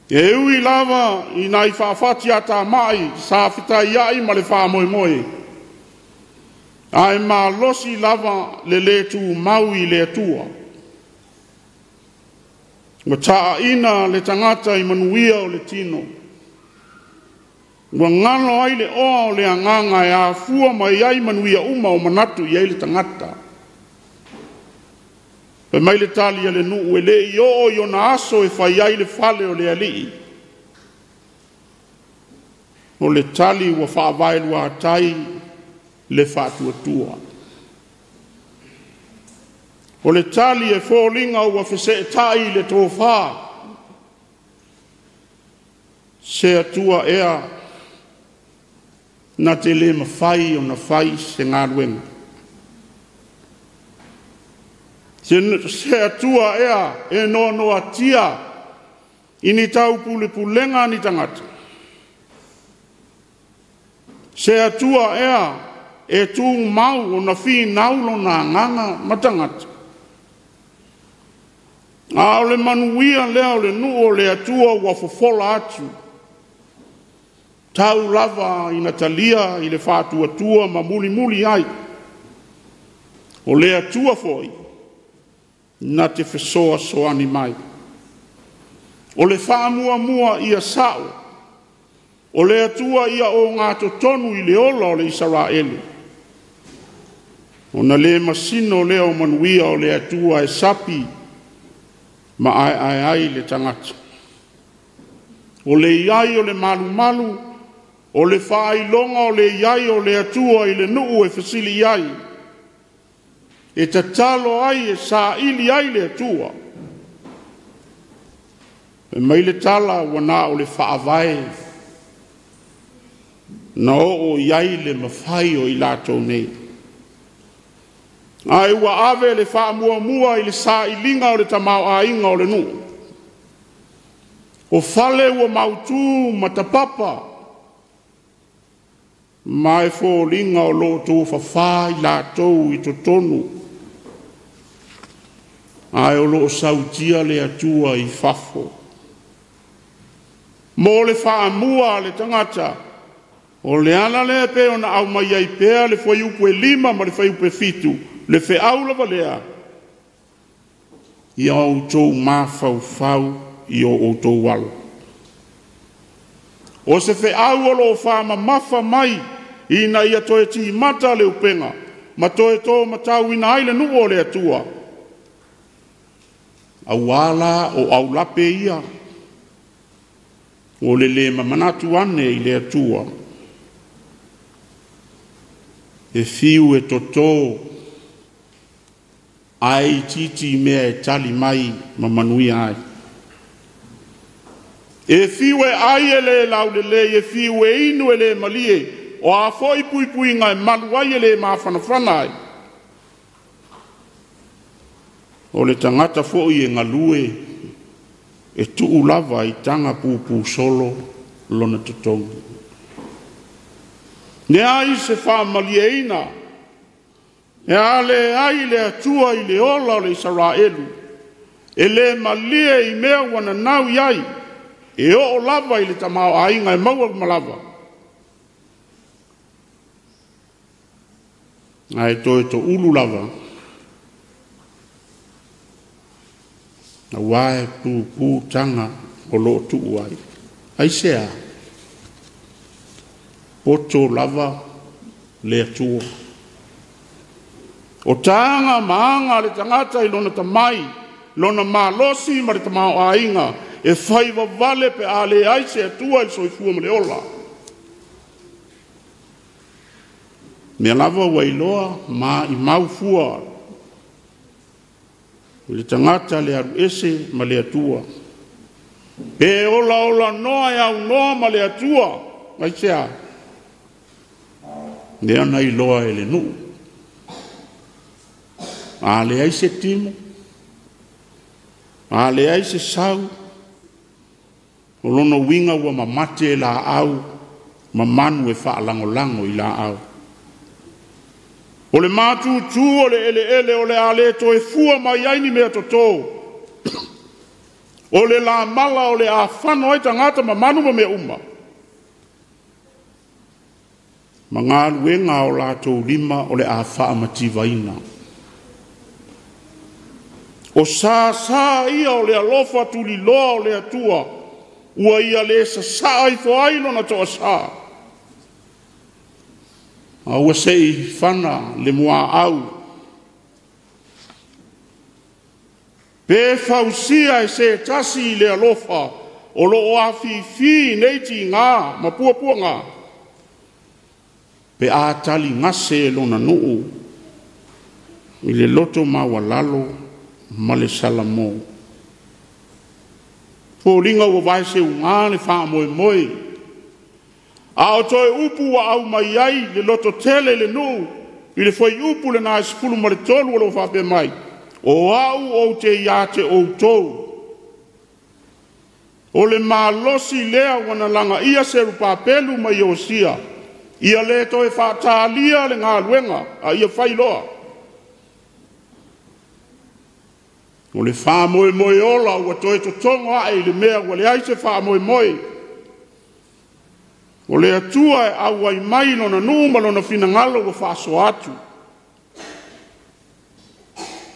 E ui lava i nai faafati a tamai sa fetaiai ma le faamoemoe, ae malosi lava le lē tumau i le Atua. Ua taaina le tagata i manuia o le tino. Ua galo ai le oa o le agaga e afua mai ai manuia uma o manatu i ai le tagata. Fai mai le tali a le nuu e le i oo i ona aso e fai ai le fale o le alii. O le tali ua faavaeluatai le faatuatua. O le tali e foliga ua feseetai i le tofā. Se Atua ea na te le mafai ona fai se galuega. Se Atua ea e noanoatia i ni taupulepulega ni tagata. Se Atua ea e tumau ona finau lona agaga ma tagata. A o le manuia lea o le nuu o le Atua ua fofola atu. Tau lava ina talia i le faatuatua ma mulimuli ai. O le Atua foi na te fesoasoani mai. O le faamuamua ia sao. O le Atua ia o gatotonu i le ola o le Isaraelu. Ona le masino lea o manuia o le Atua e sapi ma aeae ai le tagata. O le iai o le malumalu, o le faailoga o le iai o le Atua i le nuu e fesili ai, e tatalo ai e saili ai le Atua. E mai le tala ua na o le faavae, na oo i ai le mafai o i latou nei. Ae ua ave le faamuamua i le sailiga o le tamaoaiga o le nuu. O fale ua mautū ma tapapa, ma e foliga o loo tofafā i latou i totonu. Ae o loo sautia le Atua i fafo. Mo le faamua a le tagata, o le ala lea pe ona au mai ai pea le fuaiupu e 5 ma le fuaiupu e 7, le feau lava lea, ia outou mafaufau i o outou alo. O se feau o loo faamamafa mai ina ia toe timata le upega, ma toe tō matauina ai le nuu o le Atua. Auala o aulape ia, o le le mamanatu ane i le Atua. E fiu e totō, ai titi mea e tali mai ma manuia ai. E fiu e ai e le laulelei, e fiu e inu e le malie, o a foi puipuiga e malu ai e le mafanafana ai. O le tagata foi e galue, e tuu lava i taga pupu solo lona totogi. Ne ai se faamalieina, e ale ai le Atua i le ola o le Isaraelu, e le malie i mea ua nanau i ai, e oo lava i le tamaoaiga e maua ma lava. Ae toe toulu lava, auā e pupu taga o loo tuu ai. Aisea, poto lava le Atua. O taga ma aga a le tagata i lona tamai, lona malosi ma le tamaoaiga, e fai vavale pe a leai se Atua i le soifua ma le ola. Mea lava ua iloa ma i mau fua o le tagata le alu ese ma le Atua. Pe ola ola noa e aunoa ma le Atua, aisea? Lea na iloa e le nuu. A leai se timo, a leai se sau, o lona uiga ua mamate e laau ma manu e faalagolago i laau. O le matutu o le eleele o le a le toe fua mai ai ni mea totō. O le lamala o le a fano ai tagata ma manu ma mea uma. Ma galuega o latou lima o le a faamativaina. O sāsā ia o le alofa tuliloa o le Atua, ua ia le sasaa ifo ai lona toasā. A ua sei fana le muaau. Pe fausia e se tasi i le alofa, o loo afifi nei tigā ma puapuaga. Pe a tali gase e lona nuu, i le loto maualalo ma le Salamo. Foliga ua vae seuga le faamoemoe. A o toe upu ua au mai ai le loto tele i le nuu, i le fuaiupu lena e 13 o lo o faapea mai, o au ou te ia te outou. O le malosi lea ua na lagaia Serupapelu ma Iosia, ia le toe faatalia le galuega, a ia fai loa. O le faamoemoe ola ua toe totogo ae i le mea ua leai se faamoemoe. O le Atua e auai mai lona nuu ma lona finagalo ua faasoa atu.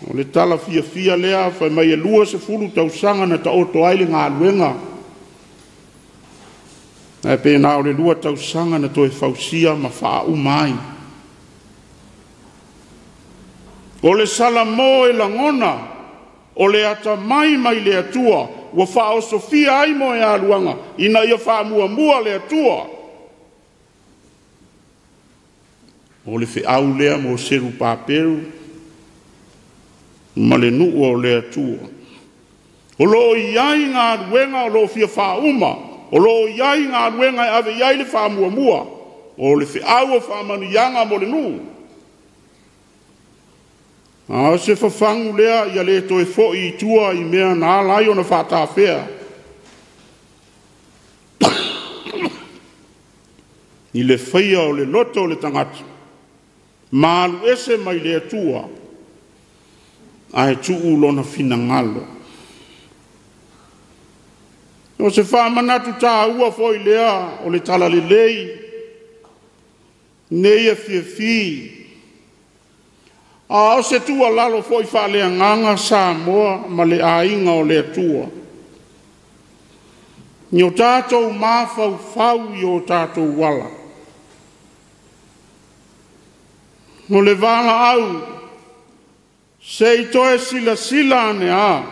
O le tala fiafia lea fai mai e 20 tausaga na taoto ai le galuega. Ae pe na o le 2 tausaga na toe fausia ma faauma ai. O le Salamo e lagona, o le atamai mai le Atua, ua faaosofia ai mo e aluaga, ina ia faamuamua le Atua. O le feau lea mo Serupapelu ma le nuu o le Atua. O loo i ai galuega o loo fia faauma, o loo i ai galuega e ave i ai le faamuamua, o le feau o faamanuiaga mo le nuu. A o se fafagu lea ia le toe foi i tua i mea na ala ai ona faatafea. I le faia o le loto o le tagata, ma alu ese mai le Atua, ae tuu lona finagalo. O se faamanatu tāua foi lea o le talalelei, nei e fiafi. A o se tuualalo foi faaleagaga Samoa ma le aiga o le Atua. Ni o tatou mafaufau i o tatou ala. O le valaau, se i toe silasila ane a,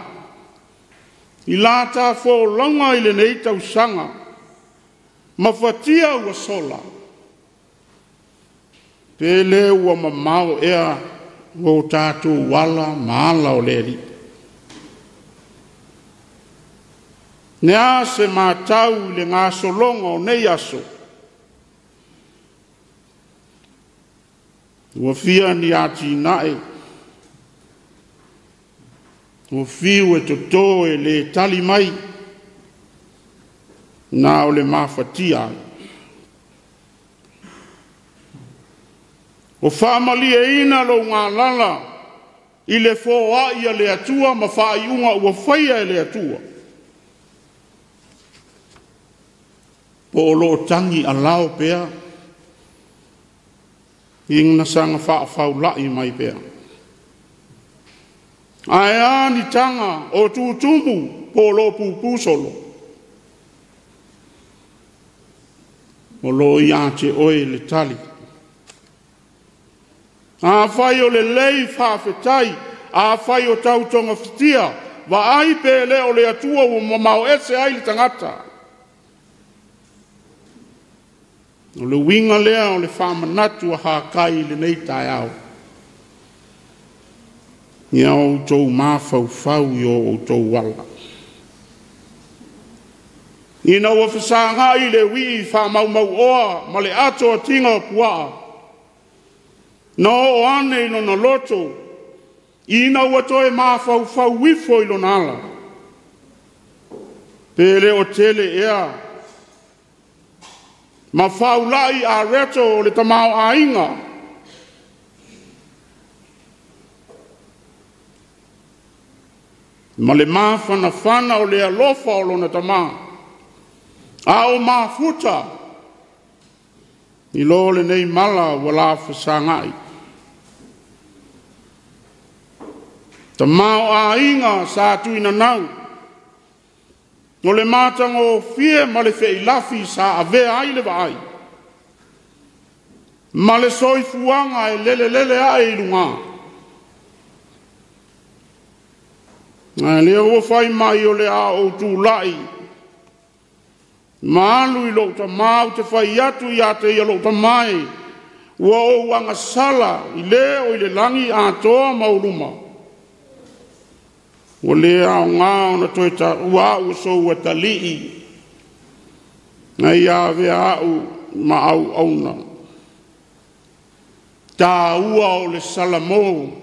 i la ta folauga i lenei tausaga, ma fatia ua sola, pe le ua mamao ea o tatou ala ma ala o le Alii. Ne a se matau i le gasologa o nei aso, ua fia ni atinae, ua fiu e totō e le tali mai, na o le mafatia ai. O faamalieina lou galala i le foai a le Atua ma faaiuga ua faia e le Atua. Po o loo tangi alao pea, ina saga faafaulai mai pea. Ae a ni taga o tutumu po o loo pupu solo. O loo ia te oe le tali. Afai o lelei faafetai, afai o tau togafitia, vaai pe le o le Atua ua mamao ese ai le tagata. O le uiga lea o le faamanatu a Hakai i lenei taeao. Ia outou mafaufau i o outou ala. Ina ua fesagai le uii faamaumauoa ma le ato atiga o puaa, na oo ane i lona loto, ina ua toe mafaufau ifo i lona ala. Pe le o tele ea, ma faulai areto o le tamaoaiga, ma le mafanafana o le alofa o lona tama, a o mafuta i lo lenei mala ua lafesagai. Tamaoaiga sa tuinanau, o le matagofie ma le feilafi sa avea ai le vaai, ma le soifuaga e lelelele ae i luga. A lea ua fai mai o le a ou tulai, ma alu i lou tamā, ou te fai atu ia te ia lou tamā e, ua ou agasala i le o i le lagi atoa ma ou luma. Ua le aoga ona toe taua au o sou atalii, na ia avea au ma auauna. Taua o le Salamo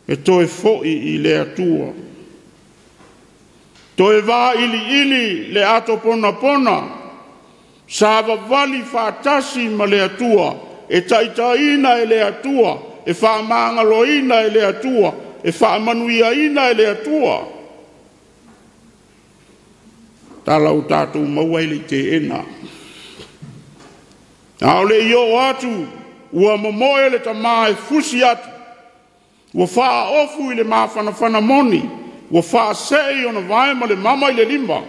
e toe foi i le Atua. Toe vailiili le ato ponapona, sa vavali faatasi ma le Atua, e taitaiina e le Atua, e faamagaloina e le Atua, e faamanuiaina e le Atua. Tala o tatou maua i le teena. A o le i oo atu, ua momoe le tama e fusi atu, ua faaofu i le mafanafana moni, ua faasee ona vae ma le mama i le lima.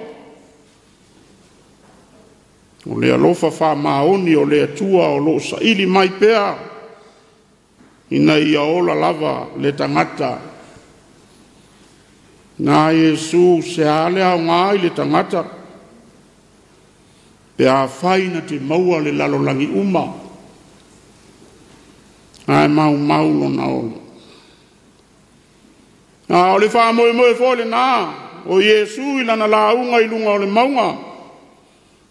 O le alofa faamaoni o le Atua o loo saili mai pea, ina ia ola lava le tagata. Na Iesu se a le aoga i le tagata, pe afai na te maua le lalolagi uma, ae maumau lona ola. A o le faamoemoe foi lenā o Iesu i lana lauga i luga o le mauga,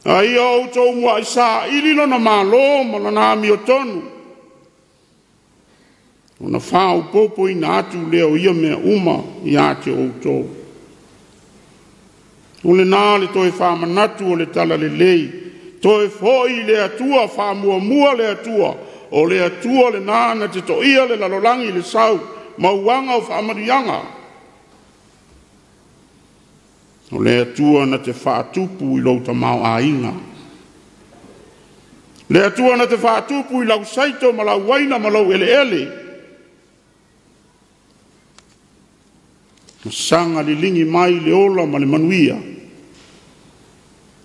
a ia outou muai saili lona malo ma lona amiotonu, ona faaopoopoina atu lea o ia mea uma ia te outou. O lenā le toe faamanatu o le talalelei, toe foi i le Atua, faamuamua le Atua, o le Atua lenā na te toia le lalolagi i le sau, mauaga o faamanuiaga. O le Atua na te faatupu i lou tamaoaiga. Le Atua na te faatupu i lau saito ma lau uaina ma lou eleele. Ma saga liligi mai le ola ma le manuia,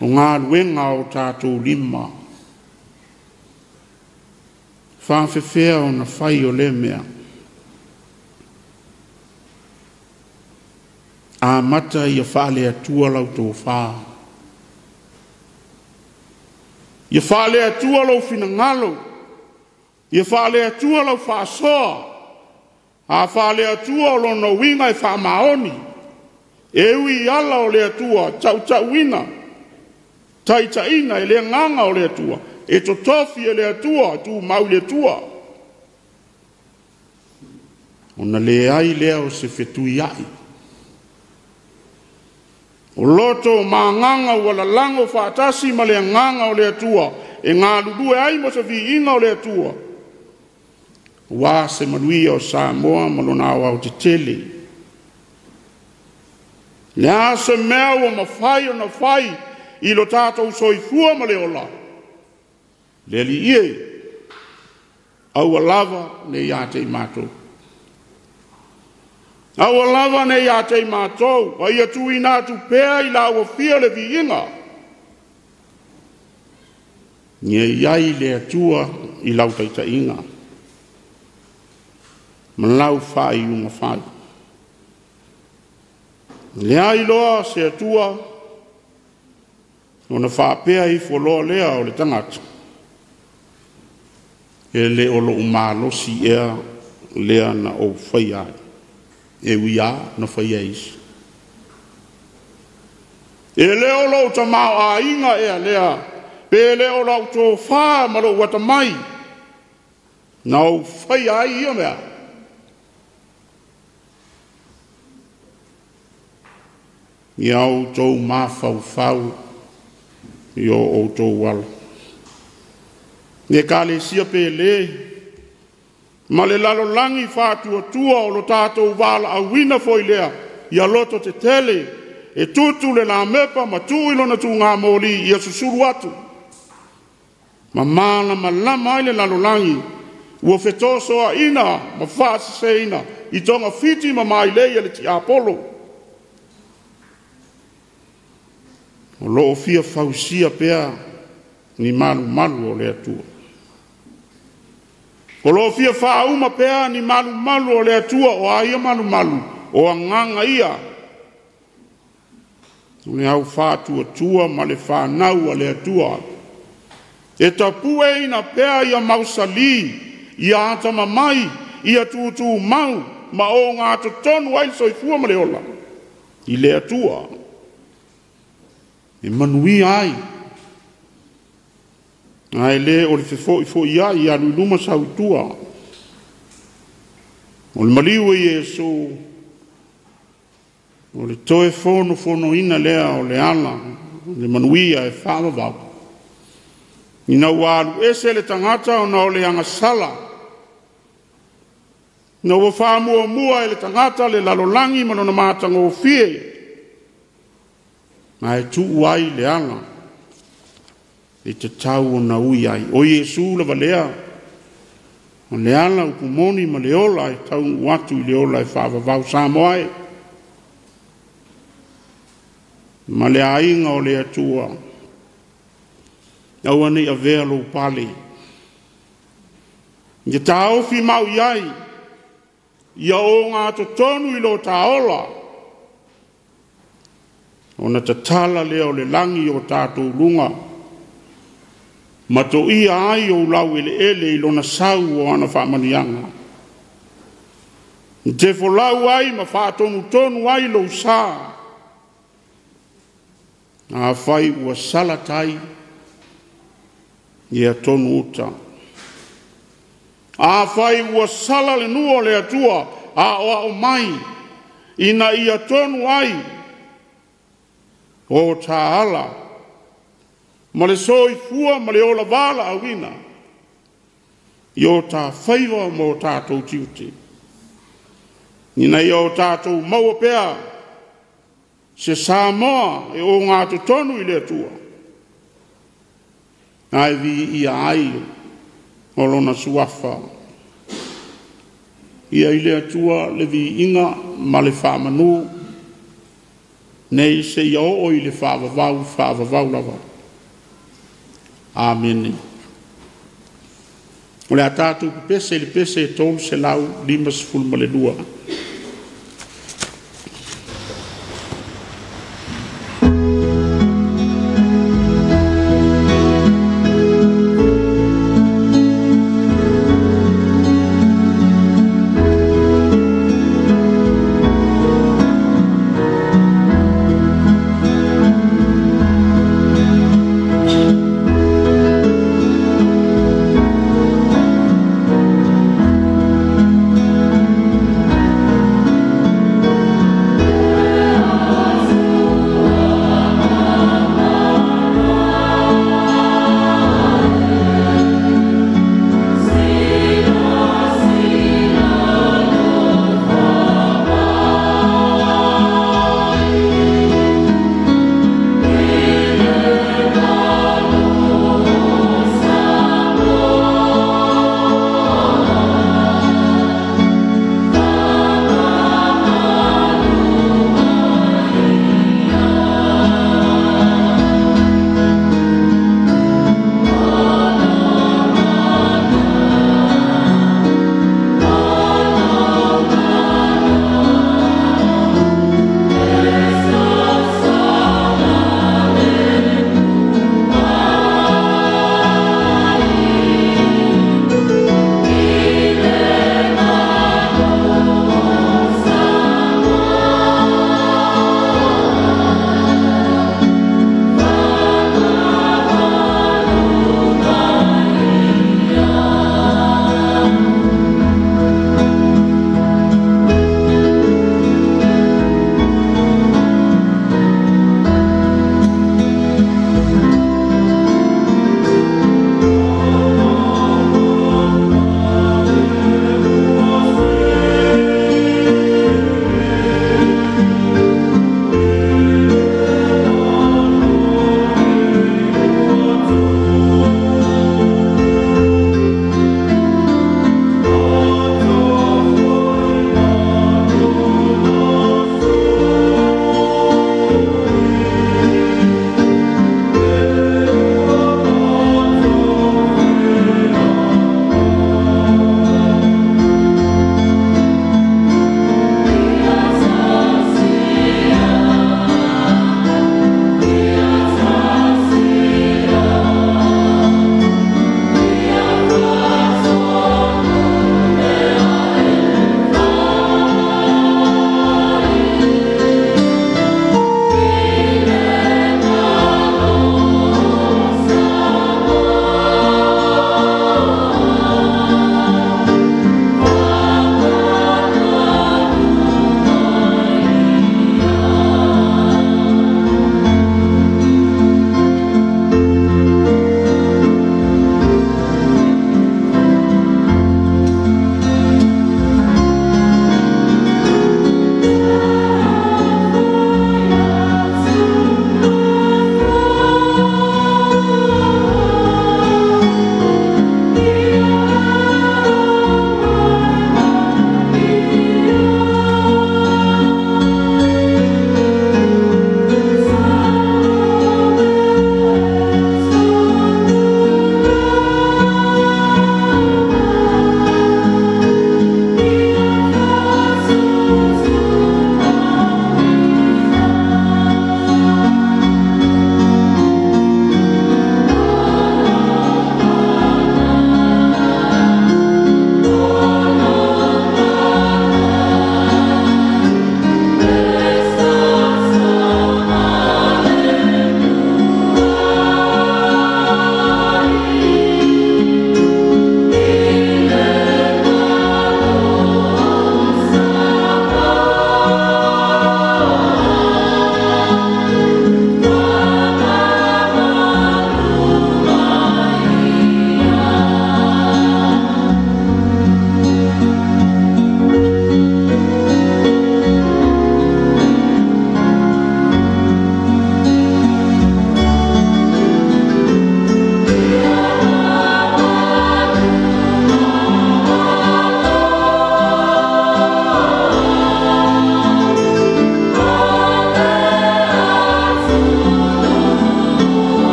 o galuega o tatou lima. Faafefea ona fai o lea mea. Amata ia faale Atua lau tofā. Ia faale Atua lou finagalo, ia faale Atua lau faasoa. A faale Atua o lona uiga e faamaoni, e ui i ala o le Atua, tautauina, taitaiina e le agaga o le Atua, e totofi e le Atua, tumau i le Atua. Ona leai lea o se fetuiai. O loto ma agaga ua lalago faatasi ma le agaga o le Atua, e galulue ai mo se viiga o le Atua, ua se manuia o Samoa ma lona aoaotetele. Le a se mea ua mafai ona fai i lo tatou soifua ma le ola, le Alii e, aua lava ne i ia te i matou. Aua lava ne i ia te i matou, a ia tuuina atu pea i la ua fia le viiga. Ia i ai le Atua i lau taitaiga. Ma lau faaiuga fai. Leai loa se Atua, ona faapea ifo loa lea o le tagata, e le o lou malosi ea lea na ou faia ai, e ui lava na faia e isi. E le o lou tamaoaiga ea lea, pe le o lau tofa ma lou atamai, na ou faia ai ia mea. Ia outou mafaufau i o outou ala. Ekalesia pele, ma le lalolagi faatuatua o lo tatou valaauina foi lea, ia loto tetele, e tutu le lamepa ma tuu i lona tugamoli ia susulu atu. Ma malamalama ai le lalolagi, ua fetosoaina ma faaseseina i togafiti ma mailei a le tiapolo. O loo fia fausia pea ni malumalu o le Atua. O loo fia faauma pea ni malumalu o le Atua, o a ia malumalu, o agaga ia. O le au faatuatua ma le fanau a le Atua. E tapueina pea ia mausali, ia atamamai, ia tutumau, ma o gatotonu ai le soifua ma le ola i le Atua. E manuia ai. Ae le o le fefoifoiai ai alu i luma sau i tua. O le maliu e Iesu, o le toe fonofonoina lea o le ala, le manuia e faavavau. Ina ua alu ese le tagata ona o le agasala, ina ua faamuamua e le tagata le lalolagi ma lona matagofie, ae tuu ai le ala e tatau ona ui ai. O Iesu lava lea, o le ala upumoni ma le ola e taunuu atu i le ola e faavavau Samoa e. Ma le aiga o le Atua, aua nei avea lou pale. Ia taofi mau i ai, ia o gatotonu i lo taola, ona tatala lea o le lagi o tatou luga, ma toia ai o lau eleele i lona sau o ana faamanuiaga. Te folau ai ma faatonutonu ai lou sa, afai ua sala tai, ia tonu uta. Afai ua sala le nuu o le Atua, aoao mai, ina ia tonu ai o taala, ma le soifua ma le ola valaauina, i o tā faiva ma o tātou tiute. Ina ia o tātou maua pea, se Samoa e o gatotonu i le Atua. Ae viia ai o lona suafa. Ia i le Atua le viiga ma le faamanu, nei se ia oo i le faavavau, faavavau lava. Amene. O le a tatou pepese i le pese e 352.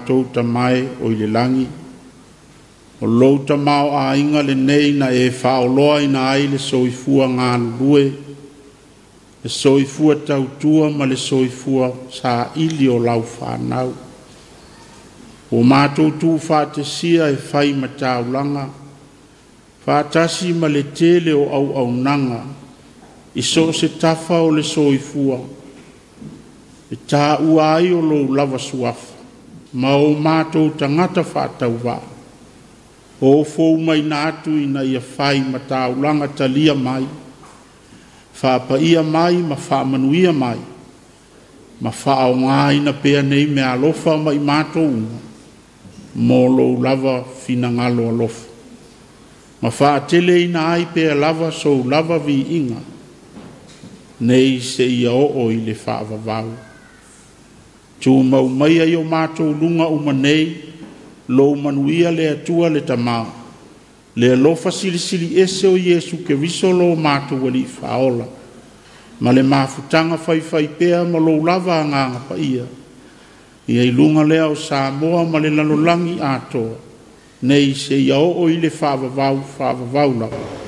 matou Tama e o i le lagi, o lou tamaoaiga lenei na e faaoloaina ai le soifua galulue, le soifua tautua ma le soifua saili o lau fanau. Ua matou tuufaatasia e fai ma taulaga, faatasi ma le tele o auaunaga i so o se tafa o le soifua, e taua ai o lou lava suafa ma o matou tagata faatauvaa, o fou mai atu ina ia fai ma taulaga talia mai, faapaia mai ma faamanuia mai, ma faaaogaina pea nei meaalofa ma i matou uma, mo lou lava finagalo alofa. Ma faateleina ai pea lava sou lava viiga, nei seia oo i le faavavau. Tumau maia i o matou luga uma nei, lou manuia le Atua le Tama, le alofa silisili ese o Iesu Keriso lo matou Alii Faaola, ma le mafutaga faifaipea ma lou lava Agaga Paia, ia i luga lea o Samoa ma le lalolagi atoa, nei seia oo i le faavavau, faavavau lava.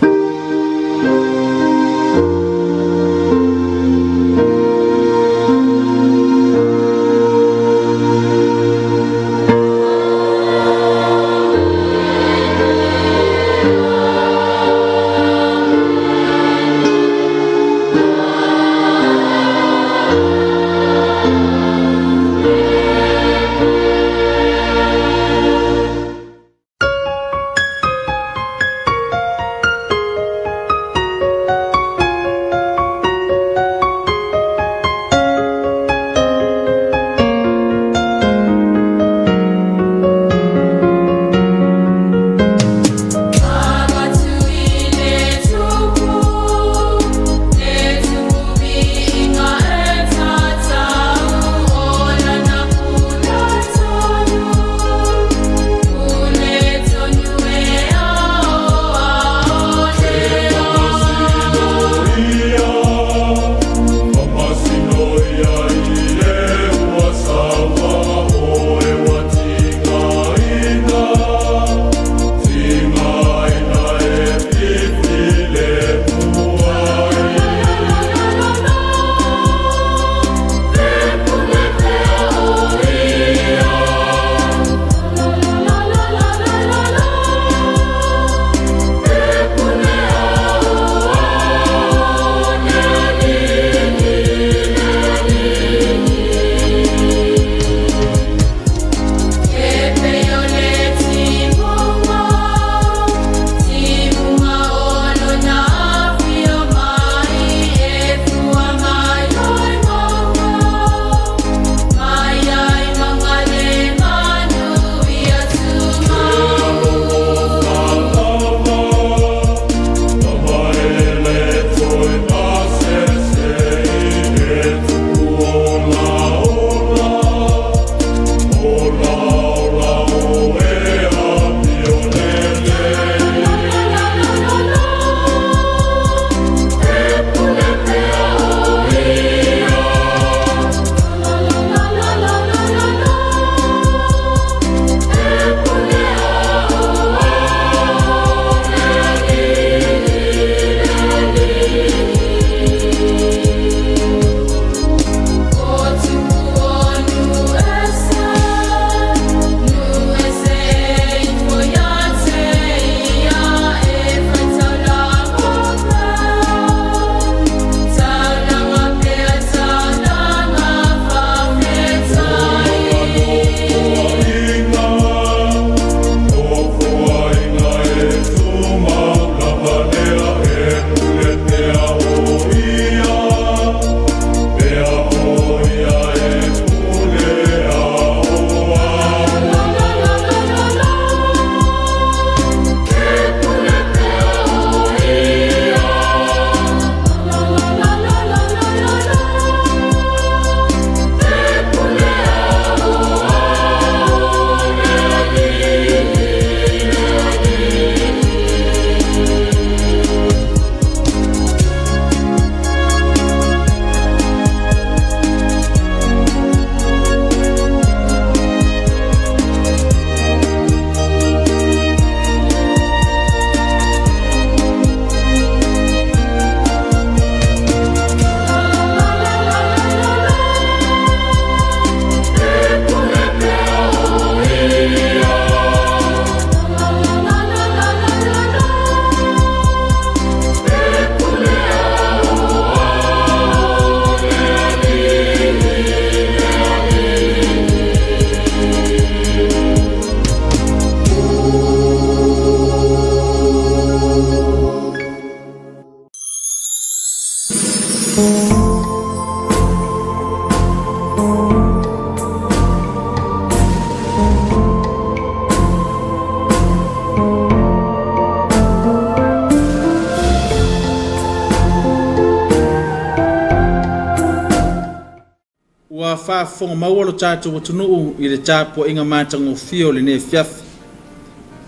faafofoga maua lo tatou atunuu i le tapuaiga matagofie o lenei afiafi,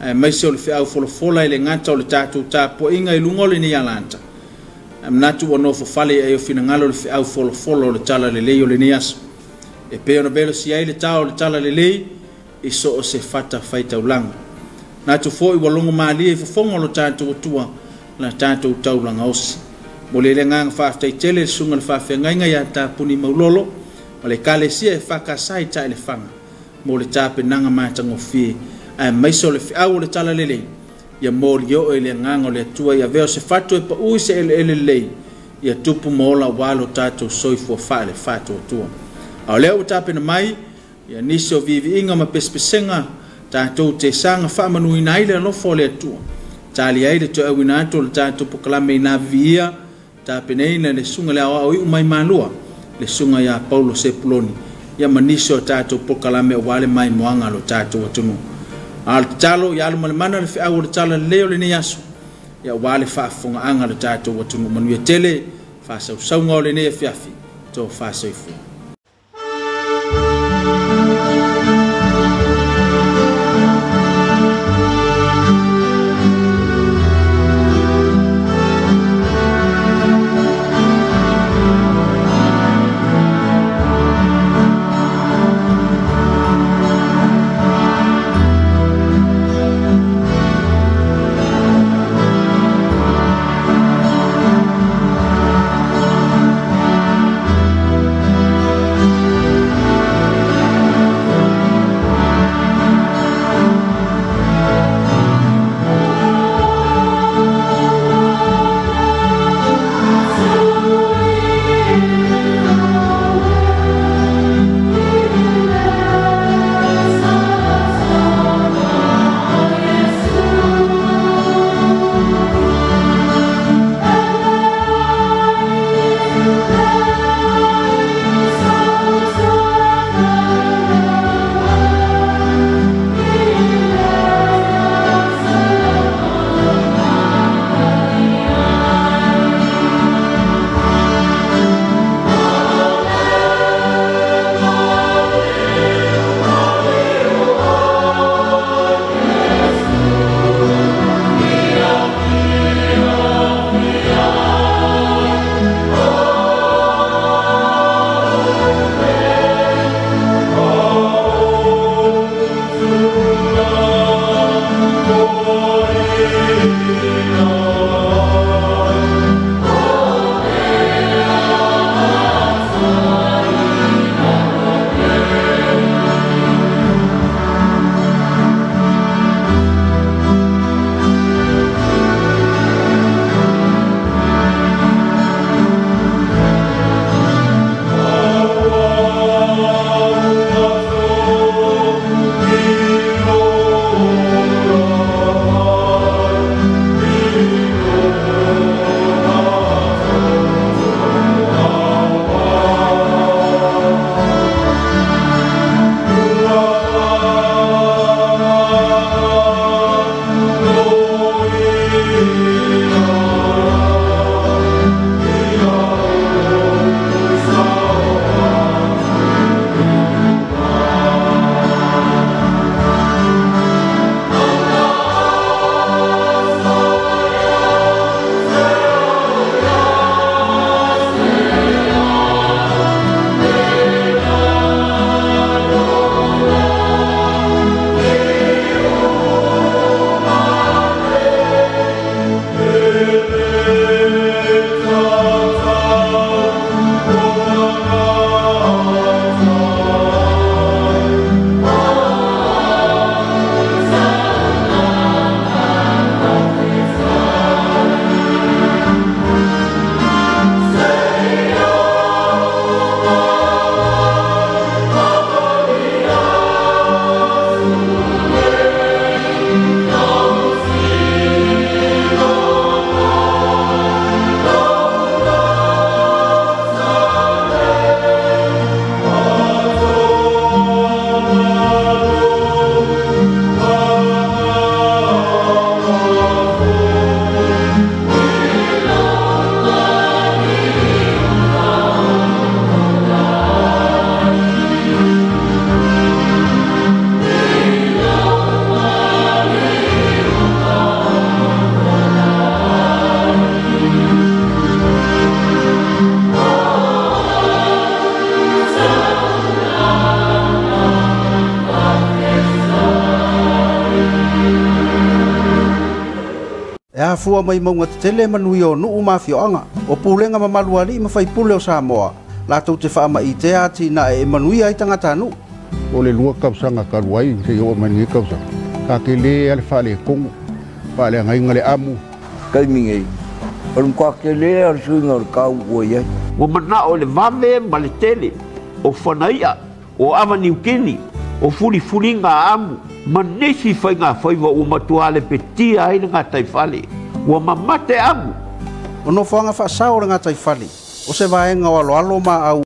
aemaise o le feau folafola e le gata o le tatou tapuaiga i luga o lenei alata, ae manatu ua nofofale i ai o finagalo le feau folafola o le Talalelei o lenei aso, e pei ona velosia ai le tao o le Talalelei i so o se fatafaitaulaga. Manatu foi ua logomalie i fofoga o lo tatou Atua la tatou taulaga osi. Mo le agaga faafetai tele le susuga i le faafeagaiga ia Tapuni Maulolo ma le Ekalesia EFKS i Taelefaga mo le tapenaga matagofie, aemaise o le feau o le Talalelei ia molioe i le agaga o le Atua ia avea o se fatu e pau i se eleele lelei ia tupu ma ola aua lo tatou soifua faale-faatuatua. A o lea ua tapena mai ia nisi o viiviiga ma pesepesega tatou te saga faamanuina ai le alofa o le Atua, tali ai le toeauina atu o le tatou polokalame i nā viviia tapenaina le susuga le aoao iu mai Malua, le susuga ia Paulo Sepuloni, ia ma nisi o tatou polokalame aua le maimoaga lo tatou atunuu. A o le tatalo ia alumalemana le feau o le Talalelei o lenei aso, ia aua le faafofogaaga a lo tatou atunuu. Manuia tele faasausauga o lenei afiafi. Tofa soifua. E afua mai mauga tetele manuia o nuu ma afioaga, o pulega mamalu a alii ma faipule o Samoa, latou te faamaitea atinae e manuia ai tagatanuu. O le 2 tausaga talu ai seia oo mai lenei tausaga, sa tele lava le faaletonu, faaleagaina le amu. Taimi nei, o le matua tele lava o le suiga o le tau ua i ai. Ua manao i le vave ma le tele o fanaia, o ava niukini, o fulifuliga a amu, ma nisi faigafaiva ua matua lepetia ai le gataifale. Ua mamate amu. O nofoaga faasao o le gataifale, o se vaega o aloalo ma au